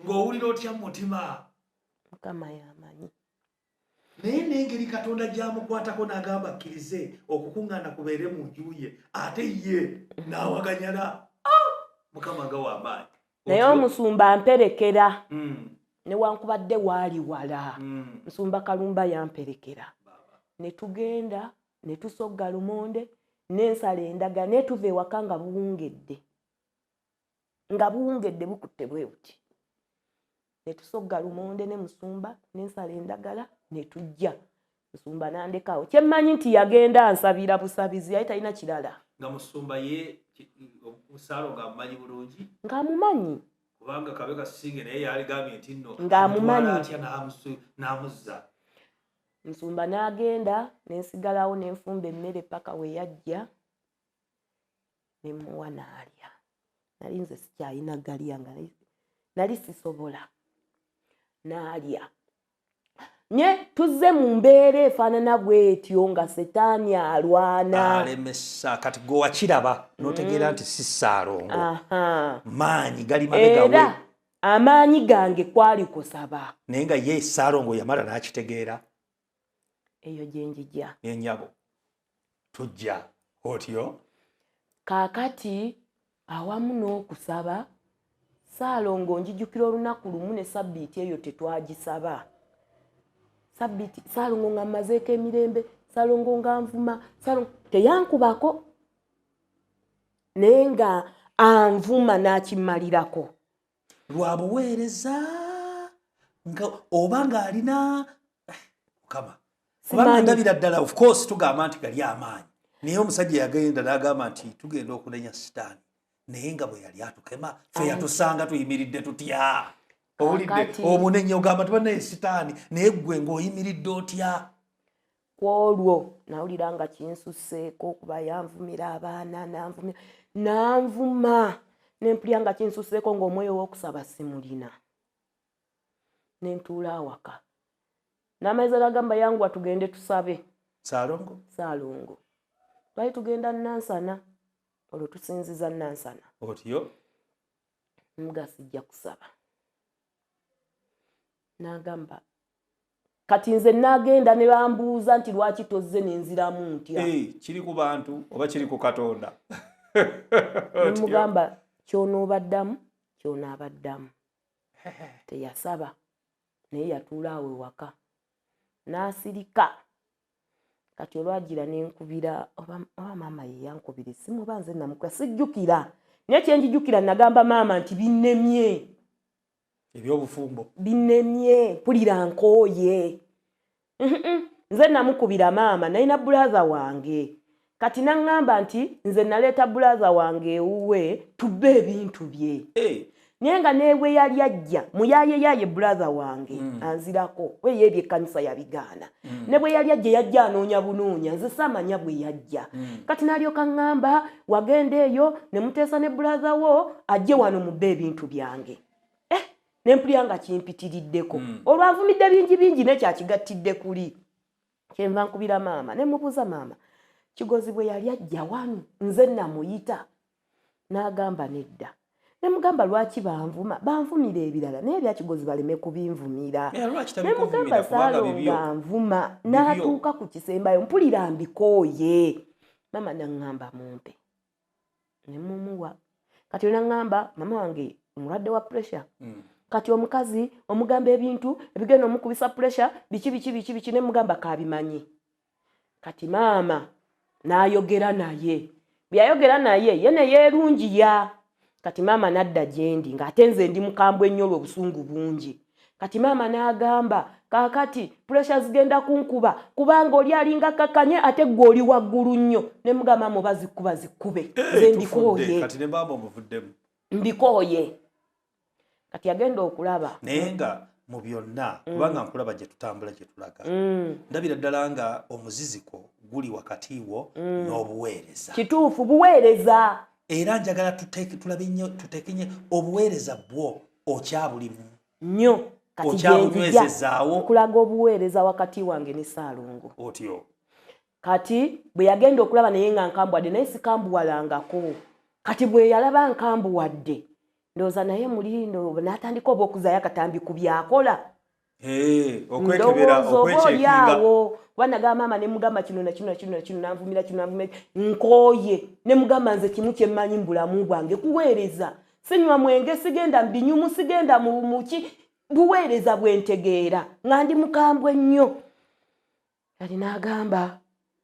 Ng'owulira otya mu mutima? Mukama y'amanyi. Naye n'engeri Katonda gy'amukwatako n'agamba akkirize okukuŋŋaana kubeere mu nju ye ate ye n'awaganyala. Mukama nga w'amaanyi. Naye omusumba amperekera. Newankubadde waali wala, Musumba Kalumba yamperekera. Ne tugenda ne tusogga lumonde n'ensala endagala naye tuva ewaka nga buwungedde. Nga buwungedde bukutte bwe buti. Ne tusogga lumonde ne musumba n'ensala endagala ne tujja. Musumba n'andekaawo. Kye mmanyi nti yagenda ansabira busabizi yali talina kirala. Nga musumba ye Ssaalongo amumanyi bulungi? Ng'amumanyi. Kubanga kabe kasinge naye yaligambye nti nno ng'amumanyi atya n'amuzza. Musumba n'agenda ne nsigalawo ne nfumba emmere paka we yajja ne mmuwa n'alya. Nali nze sikyalina galya nga nali sisobola n'alya. Nye tuzze mu mbeera efaanana bw'etyo nga Setaani alwana. Alemesa kati gwe wakiraba n'otegeera nti si Ssaalongo. Maanyi gali mabega we. Era amaanyi gange kwali kusaba. Naye nga ye Ssaalongo yamala n'akitegeera. Eyo gye njija. Ennyabo tujja otyo. Kaakati awamu n'okusaba Ssaalongo njijjukira olunaku lumu ne sabbiiti eyo tetwagisaba. Sabbiiti Ssaalongo nga mmazeeko emirembe, Ssaalongo nga nvuma, Ssaalongo teyankubako naye nga anvuma n'akimmalirako. Lwa buweereza nga oba ng'alina Mukama. Kubanga ndabira ddala of course tugamba nti gali amaanyi naye omusajja yagenda n'agamba nti tugenda okunenya Sitaani naye nga bwe yali atukema ffe yatusanga tuyimiridde tutya? Owulidde omunenya ogamba tuba naye Sitaani naye ggwe ng'oyimiridde otya? Ku olwo nawulira nga kinsusseeko kuba yanvumira abaana nanvumira nanvuma ne mpulira nga kinsusseeko ng'omwoyo w'okusaba simulina. Ne ntuula awaka. N'amaizi agamba yanguwa tugende tusabe. Ssaalongo? Ssaalongo. Twali tugenda Nansana olwo tusinziza Nansana. Otyo? Mga sijja kusaba. N'agamba kati nze naagenda ne bambuuza nti lwaki tozze ne nziramu ntya? Kiri ku bantu oba kiri ku Katonda? Ne mugamba ky'onoobaddamu ky'onaabaddamu. Teyasaba naye yatuula awo ewaka. N'asirika. Kati olwagira nenkubira oba maama ye yankubira essimu oba nze namukubira, sijjukira. Naye kyenjijjukira nagamba maama nti binnemye. Ebyobufumbo. Binnemye, mpulira nkooye. Nze namukubira maama, nalina brother wange. Kati naŋŋamba nti nze naleeta brother wange ewuwe tubbe ebintu bye. Naye nga ne bwe yali ajja, muyaayeyaye brother wange anzirako, we yeebye ekkanisa yabigaana. Ne bwe yali ajja, yajja anoonya bunoonya, nze saamanya bwe yajja. Kati n'alyoka ŋŋamba, wagenda eyo ne muteesa ne brother wo ajje wano mubbe ebintu byange. Ne mpulira nga kimpitiriddeko. Olwanvumidde bingi bingi nekyakigattidde kuli. Kyenva nkubira maama, ne mubuuza maama, Kigozi bwe yali ajja wano nze namuyita. N'agamba nedda. Ne mugamba lwaki banvuma? Banvumira ebirala, naye ebya Kigozi baleme kubinvumira. Ne mugamba Ssaalongo anvuma, n'atuuka ku kisembayo, mpulira mbikooye. Maama n'aŋŋamba mumpe. Ne mumuwa. Kati n'aŋŋamba mama wange omulwadde wa pressure. Kati omukazi omugamba ebintu ebigenda omukubisa pressure, biki biki biki biki, ne mugamba kabimanyi. Kati maama n'ayogera naye. Bwe yayogera naye, ye ne yeerungiya. Kati maama n'adda gye ndi, ng'ate nze ndi mukambwe nnyo olw'obusungu bungi. Kati maama n'agamba, kaakati pressure zigenda kunkuba, kubanga oli alinga kakkanye ate ggwe oli waggulu nnyo. Ne mugamba maama oba zikkuba zikkube. Nze mbikooye. Kati ne maama omuvuddemu. Mbikooye. Kati yagenda okulaba. Naye nga mu byonna, kubanga nkulaba gye tutambula gye tulaga. Ndabira ddala nga omuziziko guli wakati wo n'obuweereza. Kituufu, buweereza. Era njagala tulabe nnyo, tuteeke nnyo obuweereza bwo okyabulimu. Nnyo. Kati Okyabunywezezaawo. Nkulaga obuweereza wakati wange ne Ssaalongo. Otyo. Kati bwe yagenda okulaba naye nga nkambuwadde, naye sikambuwalangako. Kati bwe yalaba nkambuwadde, ndowooza naye muli n'atandika oba okuzaayo akatambi ku by'akola. Okwekebera, Ndowooza oba oli okwechekinga. awo. Kuba nagamba maama ne mugamba kino na kino na kino na kino, n'anvumira kino, n'anvumira kino. Nkooye. Ne mugamba nze kimu kye mmanyi mu bulamu bwange kuweereza. Sinywa mwenge, sigenda mu binyumu, sigenda mu muki. Buweereza bwe ntegeera. Nga ndi mukambwe nnyo. Kati n'agamba,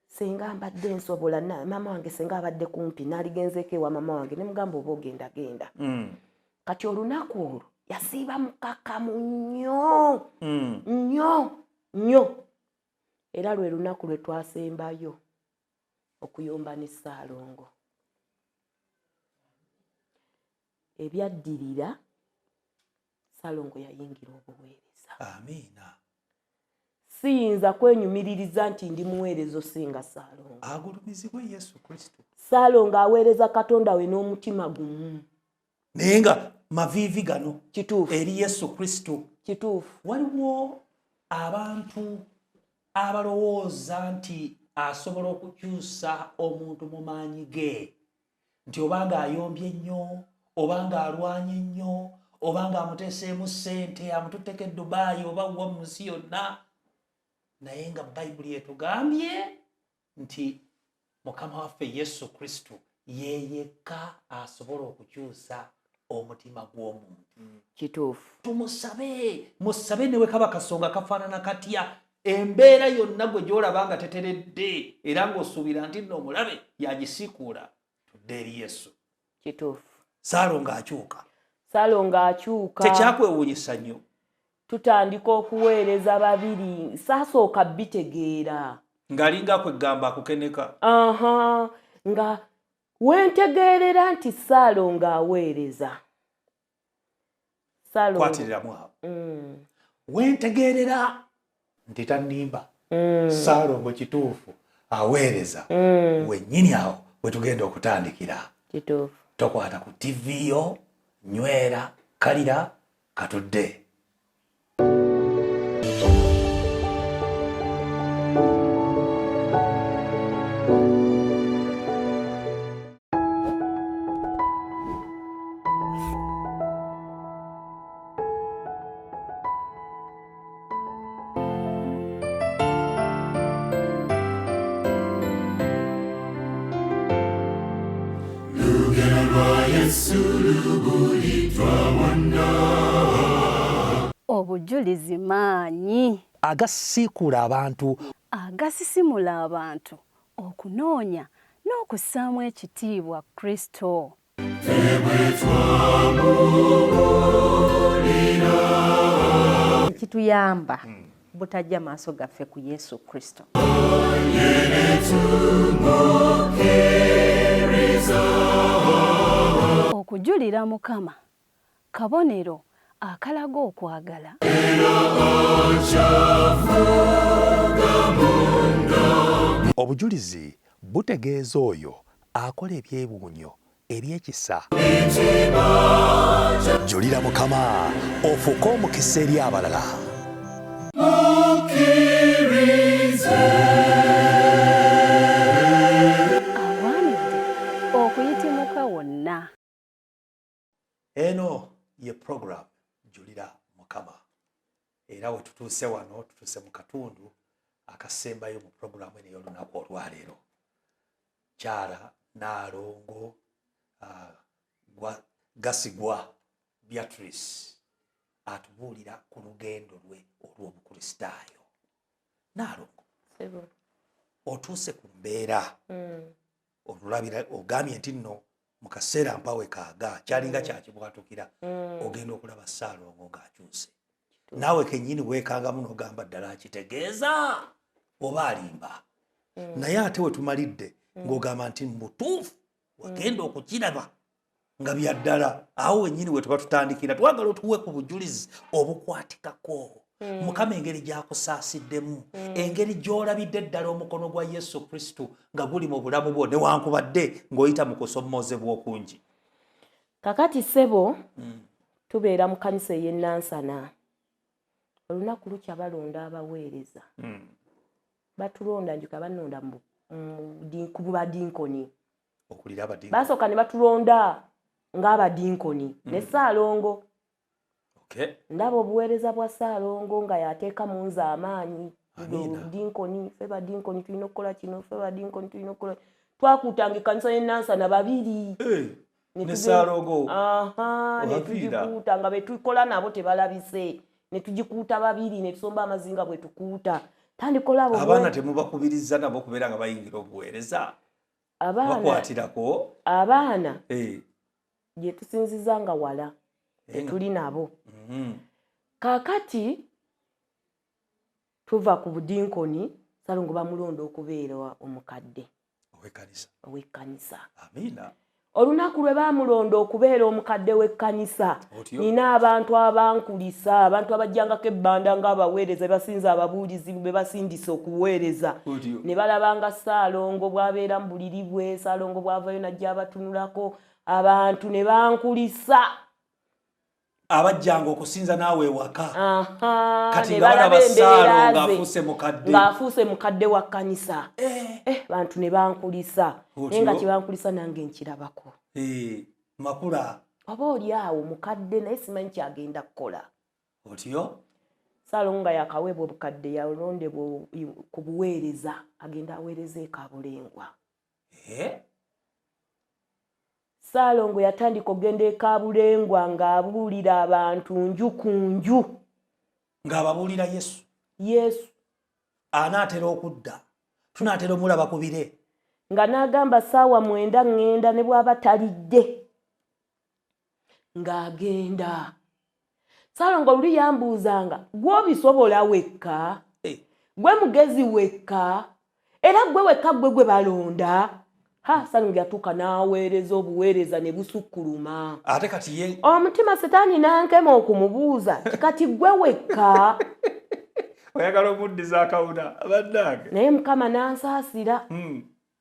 senga mbadde nsobola, maama wange senga abadde kumpi, n'aligenzeeko ewa maama wange, ne mugamba oba ogenda genda. Kati olunaku olwo yasiiba mukakamu nnyo. Nnyo, nnyo. Era lwe lunaku lwe twasembayo okuyomba ne Ssaalongo. Ebyaddirira, Ssaalongo yayingira obuweereza. Amiina. Siyinza kwenyumiririza nti ndi muweereza osinga Ssaalongo. Agulumizibwe Yesu Kristo. Ssaalongo aweereza Katonda we n'omutima gumu. Naye nga maviivi gano Kituufu. eri Yesu Kristo. Kituufu. Waliwo abantu abalowooza nti asobola okukyusa omuntu mu maanyi ge, nti obanga ayombye nnyo, obanga alwanye nnyo, obanga amuteeseemu ssente, amututteko e Dubai oba wa mu nsi yonna. Naye nga Bayibuli etugambye nti Mukama waffe Yesu Kristo ye yekka asobola okukyusa omutima gw'omuntu. Kituufu. Tumusabe, musabe ne bwe kaba kasonga kafaanana katya, embeera yonna gwe gy'olaba nga teteredde era ng'osuubira nti nno omulabe yagisiikuula, tudde eri Yesu. Kituufu. Ssaalongo akyuka. Ssaalongo akyuka. Tekyakwewuunyisa nnyo. Tutandika okuweereza babiri, saasooka bitegeera. Ng'alinga akwegamba akukeneka. Aha, nga wentegeerera nti Ssaalongo aweereza. Ssaalongo. Kwatiriramu awo. Wentegeerera nti tannimba. Ssaalongo kituufu aweereza. Wennyini awo we tugenda okutandikira. Kituufu. Tokwata ku TV yo, nywera, kalira, katudde. Obujulizi maanyi. Agasiikuula abantu. Agasisimula abantu okunoonya n'okussaamu ekitiibwa Kristo. Ekituyamba butajja maaso gaffe ku Yesu Kristo. Okujulira Mukama kabonero akalaga okwagala. Obujulizi butegeeza oyo akola ebyewuunyo eby'ekisa. Julira Mukama ofuuke omukisa eri abalala. Agwanidde okuyitimuka wonna. Eno ye program Julira Mukama, era we tutuuse wano tutuuse mu katundu akasembayo mu puroguramu eno ey'olunaku olwaleero. Kyala Naalongo Gasigwa Beatrice atubuulira ku lugendo lwe olw'Obukristaayo. Naalongo, otuuse ku mbeera olulabira, ogambye nti nno mu kaseera mpawe kaaga kyalinga kyakibwatukira, ogenda okulaba Ssaalongo ng'akyuse, naawe kennyini weekangamu n'ogamba ddala akitegeeza oba alimba? Naye ate we tumalidde ng'ogamba nti mutuufu, wagenda okukiraba nga bya ddala. Awo wennyini we tuba tutandikira, twagala otuwe ku bujulizi obukwatikako Mukama, engeri gy'akusaasiddemu, engeri gy'olabidde ddala omukono gwa Yesu Kristo nga guli mu bulamu bwo newankubadde ng'oyita mu kusomoozebwa okungi. Kakati ssebo, tubeera mu kkanisa ey'e Nansana. Olunaku lukya balonda abaweereza. Batulonda, njuka banonda ku badinkoni. Okulira abadinkoni. Basooka ne batulonda ng'abadinkoni ne Ssaalongo. Ndaba obuweereza bwa Ssaalongo nga yateeka mu nze amaanyi. Amiina. Dinkoni, ffe badinkoni tulina okukola kino, ffe badinkoni tulina okukola. Twakuutanga ekkanisa y'e Nansana babiri. Ne Ssaalongo. Aha, ne Ohafiira. tugikuuta nga betukola nabo tebalabise, ne tugikuuta babiri, ne tusomba amazzi nga bwe tukuuta. Tandika olaba Abaana temubakubiriza nabo okubeera nga bayingira obuweereza? Abaana Bakwatirako. Abaana gye tusinziza nga wala, tetuli nabo. Kaakati tuva ku budinkoni, Salongo bamulonda okubeera omukadde ow'ekkanisa. Ow'ekkanisa. Amiina. Olunaku lwe baamulonda okubeera omukadde w'ekkanisa, Otyo. nina abantu abankulisa, abantu abajjangako ebbanda ng'abaweereza, bebasinza ababuulizi, be basindisa okuweereza. Otyo. Ne balabanga Saalongo bw'abeera mu buliri bwe, Saalongo bw'avayo najja abatunulako, abantu ne bankulisa. Abajjanga okusinza naawe ewaka. Aha, Kati ne nga balaba balaba embeera Ssaalongo ze. afuuse mukadde. Ng'afuuse mukadde wa kkanisa. Bantu ne bankulisa, naye nga Otyo. kyebankulisa nange nkirabako. Makula. Oba oli awo mukadde, naye simanyi kyagenda kukola. Otyo. Saalongo nga yakaweebwa obukadde, yalondebwa ku buweereza, agenda aweereza e Kabulengwa. Saalongo yatandika okugenda e Kabulengwa ng'abuulira abantu nju ku nju. Ng'ababuulira Yesu. Yesu. Anaatera okudda, tunaatera omulaba ku bire. Nga n'agamba ssaawa 9 ŋŋenda, ne bw'aba talidde ng'agenda. Saalongo luli yambuuzanga, "Gw'obisobola wekka? Gwe mugezi wekka, era gwe wekka gwe gwe balonda?" Ha, Saalongo yatuuka n'aweereza obuweereza ne busukkuluma. Ate kati ye Omutima setaani nankema okumubuuza ti, "Kati gwe wekka?" Oyagala omuddiza akawuna, bannange. Naye Mukama n'ansaasira,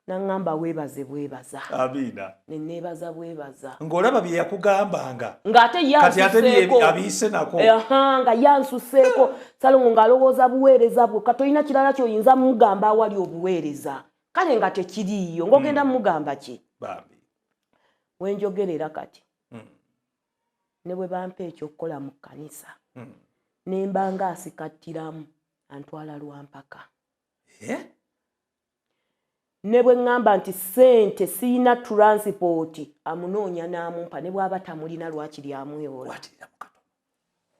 naŋŋamba, "Weebaze bwebaza." Amiina. Ne neebaza bwebaza. Ng'olaba bye yakugambanga. Ng'ate ye Kati ate ansuseeko. Abiyise nako. Aha, nga ye ansuseeko. Salongo ng'alowooza buweereza bwokka, tolina kirala ky'oyinza mugamba awali obuweereza. Kale nga tekiriiyo, ng'ogenda mugamba ki? Bambi. Wenjogerera kati, ne bwe bampa ekyokukola mu kkanisa, ne mba nga asikattiramu, antwala lwampaka. Ne bwe ŋŋamba nti ssente siyina transport, amunoonya n'amumpa, ne bw'aba tamulina lwakiri amwewola.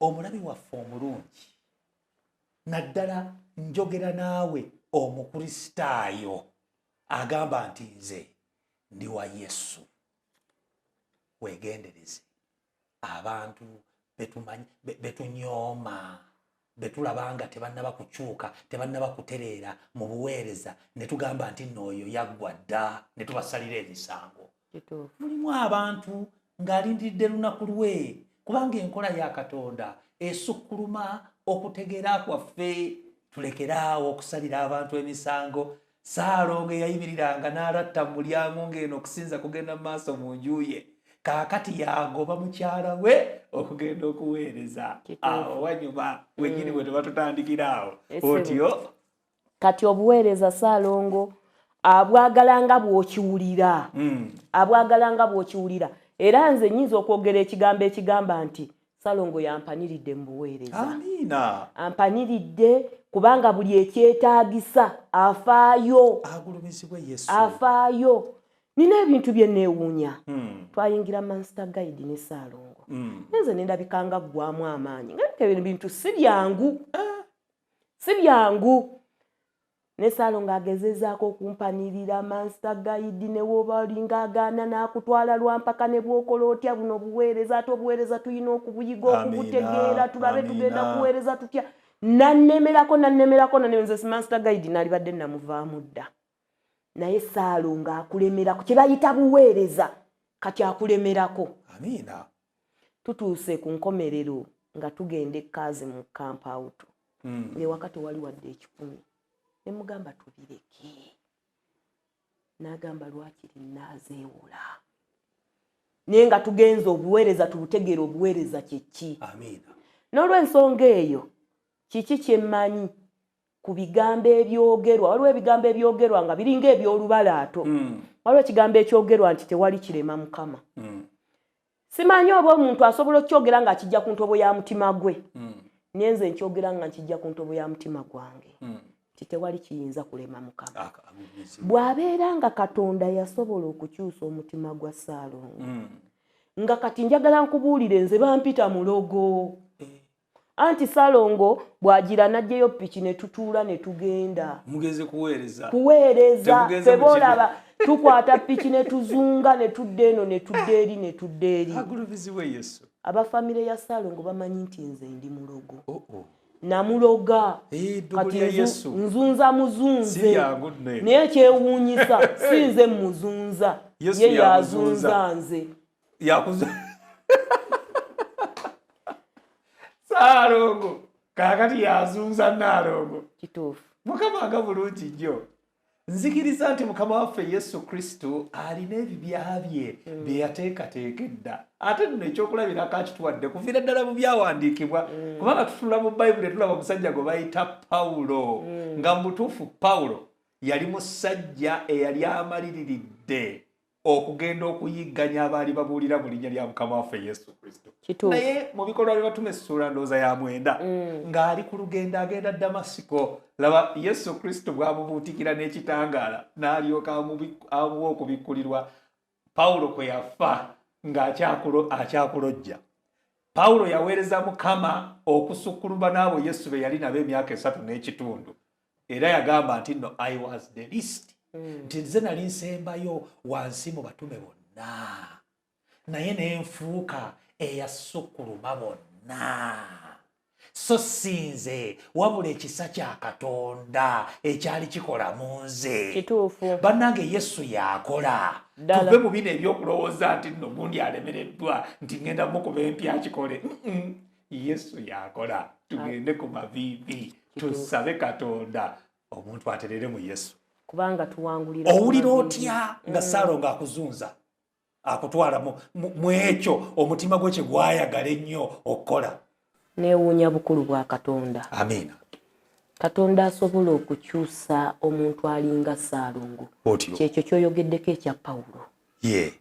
Omulabi waffe omulungi. Naddala njogera naawe Omukristaayo agamba nti nze ndi wa Yesu. Weegendereze abantu betumanyi, betunyooma, betulaba nga tebannaba kukyuka, tebannaba kutereera mu buweereza, ne tugamba nti nno oyo yaggwa dda, ne tubasalira emisango. Mulimu abantu ng'alindiridde lunaku lwe, kubanga enkola ya Katonda esukkuluma okutegeera kwaffe. Tulekeraawo okusalira abantu emisango. Ssaalongo eyayimiriranga n'alatta mu mulyango ng'eno okusinza kugenda mu maaso mu nju ye, kaakati yagoba mukyala we okugenda okuweereza. Awo wanyuma wenyini bwe tuba tutandikira awo otyo. Kati obuweereza Ssaalongo abwagala nga bw'okiwulira, abwagala nga bw'okiwulira. Era nze nnyinza okwogera ekigambo ekigamba nti Ssaalongo yampaniridde mu buweereza. Amiina. Ampaniridde kubanga buli ekyetaagisa afaayo. Agulumizibwe Yesu. Afaayo. Nina ebintu bye neewuunya. Twayingira Master Guide ne Ssaalongo. Nze ne ndabika nga ggwamu amaanyi. Nga ebintu si byangu. Si byangu. Ne Ssaalongo agezezaako okumpanirira Master Guide, ne woba olinga agaana n'akutwala lwampaka, ne bw'okola otya buno obuweereza, ate obuweereza tulina okubuyiga, okubutegeera, tulabe tugenda kuweereza tutya. Nannemerako, nannemerako, nze Master Guide nalibadde namuvaamu dda. Naye Ssaalongo akulemerako, kye bayita buweereza kati akulemerako. Amiina. Tutuuse ku nkomerero nga tugenda ekkaazi mu kampawutu. Ng'ewaka tewali wadde 1,000. Ne mugamba tubireke. N'agamba lwakiri nnaazeewola. Naye nga tugenze obuweereza tubutegeere obuweereza kye ki. Amiina. N'olw'ensonga eyo kiki kye mmanyi ku bigambo ebyogerwa? Waliwo ebigambo ebyogerwa nga biringa eby'olubalaato. Waliwo ekigambo ekyogerwa nti tewali kirema Mukama. Simanyi oba omuntu asobola okukyogera ng'akijja ku ntobo ya mutima gwe. Naye nze nkyogera nga nkijja ku ntobo ya mutima gwange. Nti tewali kiyinza kulema Mukama. Bw'abeera nga Katonda yasobola okukyusa omutima gwa Ssaalongo. Nga kati njagala nkubuulire, nze bampita mulogo. Anti Ssaalongo bw'agira n'aggyeyo piki ne tutuula ne tugenda. Mugenze kuweereza. Kuweereza. Ffe boolaba tukwata piki ne tuzunga ne tudda eno ne tudda eri ne tudda eri. Agulumizibwe Yesu. Abafamire ya Ssaalongo bamanyi nti nze ndi mulogo. Namuloga. Kati nzunza muzunze. Naye kyewuunyisa si nze muzunza. Ye yazunza nze. Ssaalongo kaakati yazunza Nnaalongo. Kituufu. Mukama nga bulungi nnyo. Nzikiriza nti Mukama waffe Yesu Kristo alina ebibya bye bye yateekateeka edda. Ate nno ekyokulabirako akituwadde kuviira ddala mu byawandiikibwa. Kubanga tutunula mu Bayibuli tulaba omusajja gwe bayita Pawulo. Nga mu butuufu Pawulo yali musajja eyali amaliriridde okugenda okuyigganya abaali babuulira mu linnya lya Mukama waffe Yesu Kristo. Naye mu bikolwa bye batuma essuula ndowooza ya 9 ng'ali ku lugendo agenda Damasiko, laba Yesu Kristo bw'amubuutikira n'ekitangaala n'alyoka amuwa okubikkulirwa Pawulo kwe yafa ng'akyakulojja. Pawulo yaweereza Mukama okusukkuluma n'abo Yesu be yali nabo emyaka 3 n'ekitundu. Era yagamba nti no, I was the least. Nti nze nali nsembayo wansi mu batume bonna, naye ne nfuuka eyasukkuluma bonna. So si nze, wabula ekisa kya Katonda ekyali kikola mu nze. Kituufu. Bannange Yesu yakola. Tuve mu bino ebyokulowooza nti nno gundi alemereddwa nti ngenda mukuba empya akikole. Yesu yakola. Tugende ku maviivi tusabe Katonda omuntu aterere mu Yesu. Kubanga tuwangulira. Owulira otya nga Ssaalongo akuzunza akutwala mu ekyo omutima gwe kye gwayagala ennyo okukola? Neewuunya bukulu bwa Katonda. Amiina. Katonda asobola okukyusa omuntu alinga Ssaalongo. Kyekyo ky'oyogeddeko ekya Pawulo. Ye.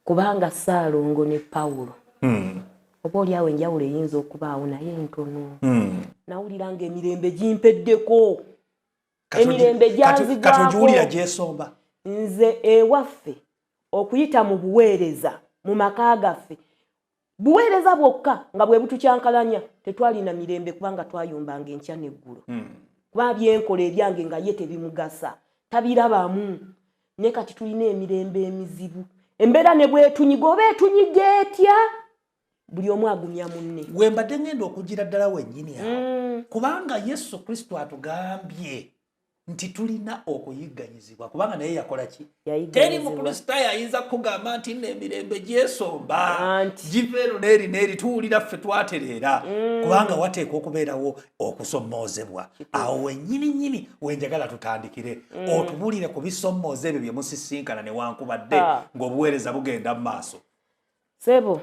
Kubanga Ssaalongo ne Pawulo. Oba oli awo enjawulo eyinza okubaawo naye ntono. Nawulira ng'emirembe gimpeddeko. Emirembe gyanzigwako. Kati ogiwulira gyesomba. Nze ewaffe okuyita mu buweereza mu maka gaffe. Buweereza bwokka nga bwe butukyankalanya tetwalina mirembe kubanga twayombanga enkya n'eggulo. Kuba byenkola ebyange nga ye tebimugasa, tabirabamu. Naye kati tulina emirembe emizibu. Embeera ne bwetunyiga oba etunyiga etya, buli omu agumya munne. We mbadde ngenda okugira ddala wennyini awo. Kubanga Yesu Kristo atugambye nti tulina okuyigganyizibwa, kubanga naye yakola ki? Teri Mukristaayo ayinza kugamba nti nno emirembe gyesomba giva eno n'eri n'eri, tuwulira ffe twatereera. Kubanga wateekwa okubeerawo okusommoozebwa. Awo wennyini nnyini wenjagala tutandikire, otubuulire ku bisommooza ebyo bye musisinkana newankubadde ng'obuweereza bugenda mu maaso. Ssebo,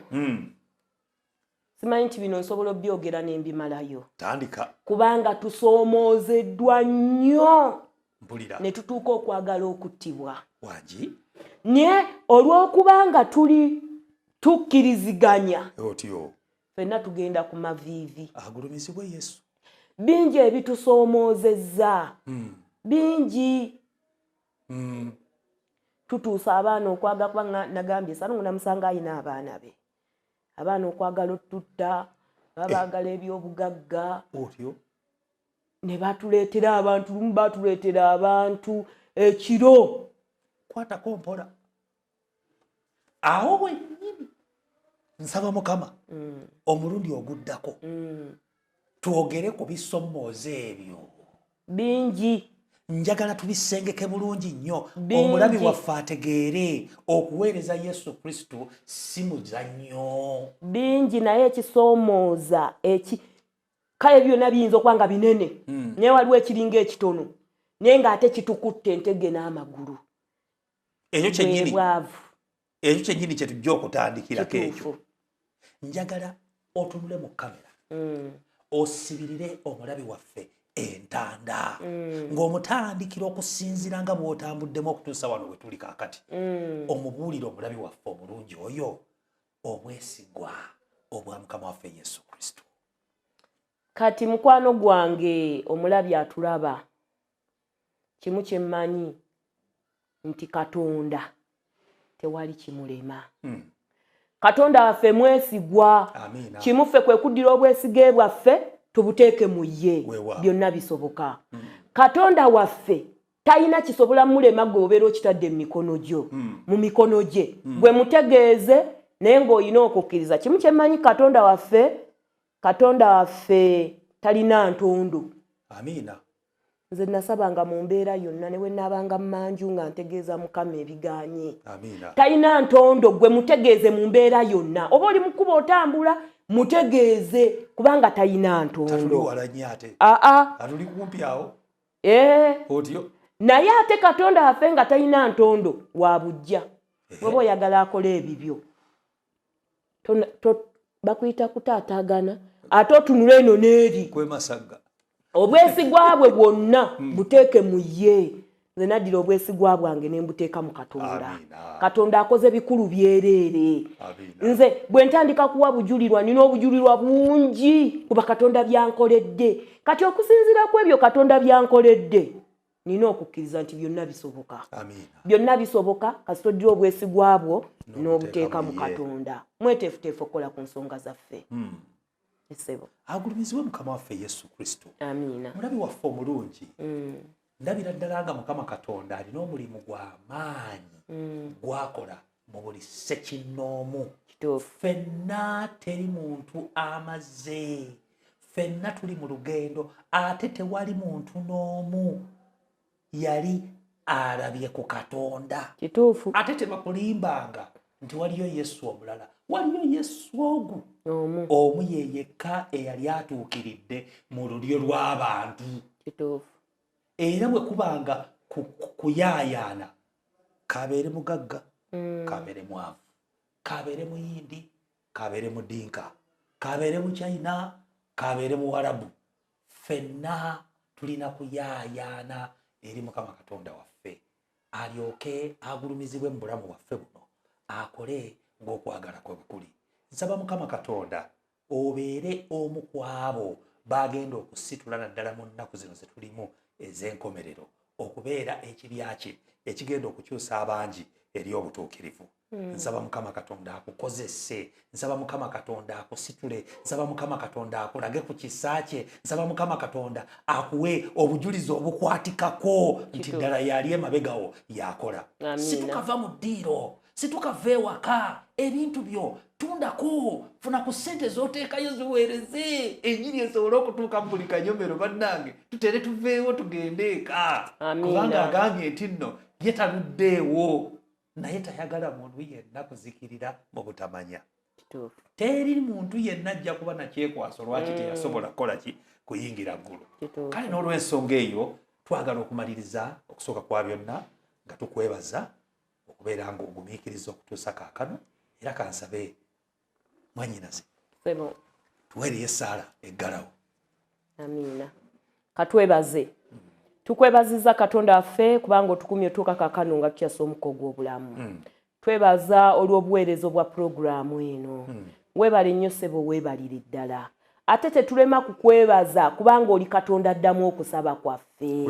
simanyi nti bino nsobola obyogera n'embimalayo. Tandika. Kubanga tusoomoozeddwa nnyo. Mpulira. Ne tutuuka okwagala okuttibwa. Wangi? Naye olw'okubanga tuli tukkiriziganya. Otyo. Ffenna tugenda ku maviivi. Agulumizibwe Yesu. Bingi ebitusomoozezza. Bingi. Tutuusa abaana okwagala, kubanga nagambye Ssalongo namusanga alina abaana be. Abaana okwagala otutta, babaagala ebyobugagga. Otyo. Ne batuleetera abantu, lumu batuleetera abantu ekiro. Kwatako mpola. Awo wennyini nsaba Mukama omulundi oguddako twogere ku bisommooza ebyo. Bingi. Njagala tubisengeke bulungi nnyo. Omulabi waffe ategeere okuweereza Yesu Kristo si muzannyo. Bingi, naye ekisoomooza eki kale byonna biyinza okuba nga binene, naye waliwo ekiringa ekitono naye ng'ate kitukutte entege n'amagulu. Ekyo kyennyini, ekyo kyennyini kye tujja okutandikirako ekyo. Njagala otunule mu kamera, osibirire omulabi waffe entanda, ng'omutandikira okusinziira nga bw'otambuddemu okutuusa wano we tuli kaakati. Omubuulire omulabi waffe omulungi oyo obwesigwa obwa Mukama waffe Yesu Kristo. Kati mukwano gwange omulabi atulaba, kimu kye mmanyi nti Katonda tewali kimulema. Katonda waffe mwesigwa. Kimu ffe kwe kuddira obwesige bwaffe tubuteeke mu ye, byonna bisoboka. Katonda waffe talina kisobola mulema gwe obeera okitadde mu mikono gyo, mu mikono gye. Gwe mutegeeze naye ng'olina okukkiriza. Kimu kye mmanyi, Katonda waffe, Katonda waffe talina ntondo. Amiina. Nze nasabanga mu mbeera yonna ne bwe naabanga mmanju nga ntegeeza Mukama ebiganye. Amiina. Talina ntondo, gwe mutegeeze mu mbeera yonna. Oba oli mu kkubo otambula, mutegeeze kubanga talina ntondo. Tatuli wala nnyo ate. Aa. Atuli kumpi awo. Otyo. Naye ate Katonda waffe nga talina ntondo wa bujja. Bw'oba oyagala akola ebibyo, bakuyita kutaataagana, ate otunula eno n'eri. Kwemasagga. Obwesigwa bwe bwonna buteeke mu ye. Nze naddira obwesigwa bwange ne mbuteeka mu Katonda. Katonda akoze bikulu byereere. Nze bwe ntandika kuwa bujulirwa, nina obujulirwa bungi kuba Katonda byankoledde. Kati okusinziira ku ebyo Katonda byankoledde, nina okukkiriza nti byonna bisoboka. Byonna bisoboka kasita oddira obwesigwa bwo n'obuteeka mu Katonda. Mweteefuteefu okukola ku nsonga zaffe. Esebo. Agulumizibwe Mukama waffe Yesu Kristo. Amiina. Mulabi waffe omulungi, ndabira ddala nga Mukama Katonda alina omulimu gw'amaanyi gwakola mu buli ssekinnoomu. Ffenna teri muntu amaze, ffenna tuli mu lugendo, ate tewali muntu n'omu yali alabye ku Katonda. Kituufu. Ate tebakulimbanga nti waliyo Yesu omulala. Waliyo Yesu ogu omu ye yekka eyali atuukiridde mu lulyo lw'abantu. Kituufu. Era bwe kubanga kuyaayaana, kabeere mugagga, kabeere mwavu, kabeere muyindi, kabeere mudinka, kabeere muchina, kabeere muwarabu, ffenna tulina kuyaayaana eri Mukama Katonda waffe, alyoke agulumizibwe mu bulamu bwaffe buno, akole ng'okwagala kwe bwe kuli. Nsaba Mukama Katonda obeere omu ku abo bagenda okusitula naddala mu nnaku zino ze tulimu ez'enkomerero, okubeera ekibya kye ekigenda okukyusa abangi eri obutuukirivu. Nsaba Mukama Katonda akukozese, nsaba Mukama Katonda akusitule, nsaba Mukama Katonda akulage ku kisa kye, nsaba Mukama Katonda akuwe obujulizi obukwatikako nti ddala yali emabegawo yakola. Situkava mu ddiiro, situkava ewaka, ebintu byo tundako, funa ku ssente z'oteekayo ziweereze enjiri esobole okutuuka mu buli kanyomero. Bannange, tutere tuveewo tugende eka, kubanga agambye nti nno ye taluddeewo, naye tayagala muntu yenna kuzikirira mu butamanya. Teri muntu yenna ajja kuba nakyekwaso lwaki teyasobola kukola ki kuyingira ggulu. Kale n'olw'ensonga eyo twagala okumaliriza okusooka kwa byonna nga tukwebaza okubeera ng'ogumiikiriza okutuusa kaakano, era kansabe mwannyinaze tuweereyo essaala eggalawo. Amiina. Katwebaze, tukwebaziza Katonda waffe kubanga otukumye otuuka kaakano nga tukyasa omukka ogw'obulamu. Twebaza olw'obuweereza obwa pulogulaamu eno. Weebale nnyo ssebo, weebalire ddala, ate tetulema kukwebaza kubanga oli Katonda addamu okusaba kwaffe.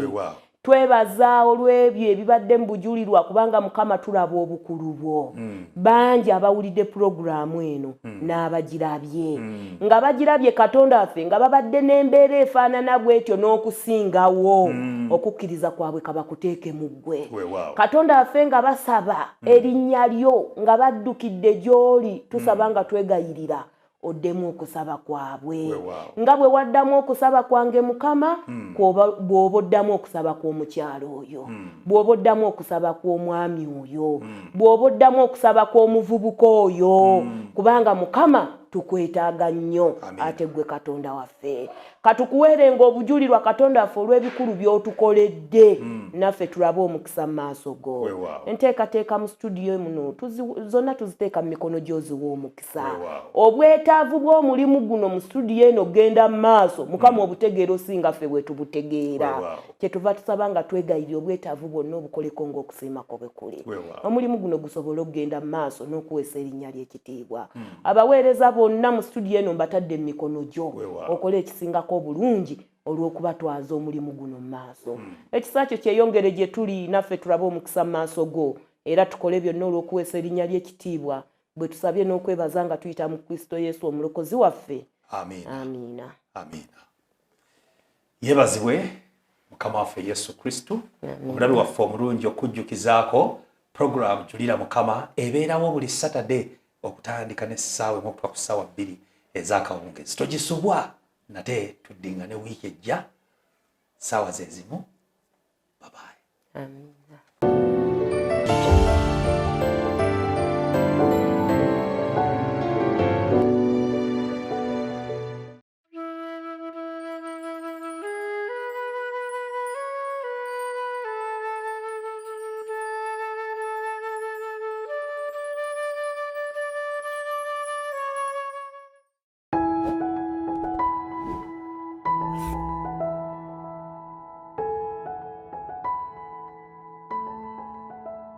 Twebaza olw'ebyo ebibadde mu bujulirwa kubanga Mukama tulaba obukulu bwo. Bangi abawulidde pulogulaamu eno n'abagirabye nga bagirabye, Katonda waffe, nga babadde n'embeera efaanana bwetyo n'okusingawo, okukkiriza kwabwe kabakuteeke mu ggwe, Katonda waffe, nga basaba erinnya lyo, nga baddukidde gy'oli. Tusaba nga twegayirira oddemu okusaba kwabwe nga bwe waddamu okusaba kwange, Mukama. Bw'oba oddamu okusaba kw'omukyalo oyo, bw'oba oddamu okusaba kw'omwami oyo, bw'oba oddamu okusaba kw'omuvubuka oyo, kubanga Mukama tukwetaaga nnyo, ate gwe Katonda waffe. Katukuweerenga obujulirwa, Katonda waffe, olw'ebikulu by'otukoledde, naffe tulabe omukisa mu maaso go. Enteekateeka mu studio muno zonna tuziteeka mu mikono gy'oziwa omukisa. Obwetaavu bw'omulimu guno mu studio eno genda mu maaso, Mukama, obutegeera osinga ffe bwe tubutegeera. Kyetuva tusaba nga twegayirira obwetaavu bwonna obukoleko ng'okusiimako bwe kuli, omulimu guno gusobole okugenda mu maaso n'okuweesa erinnya ly'ekitiibwa. Abaweereza bonna mu studio eno mbatadde mu mikono gyo, okole ekisingako obulungi olw'okubatwaza omulimu guno mu maaso. Ekisa kyo kyeyongere gye tuli, naffe tulabe omukisa mu maaso go, era tukole byonna olw'okuweesa erinnya ly'ekitiibwa, bwe tusabye n'okwebaza nga tuyita mu Kristo Yesu omulokozi waffe. Amiina. Amiina. Amiina. Yeebazibwe Mukama waffe Yesu Kristo. Omulabi waffe omulungi, okujjukizaako program Julira Mukama ebeerawo buli Saturday okutandika n'essaawa 1 okutuuka ku ssaawa 2 ez'akawungezi. Togisubwa. Nate tuddingane wiiki ejja, ssaawa ze zimu. Bye bye. Amiina.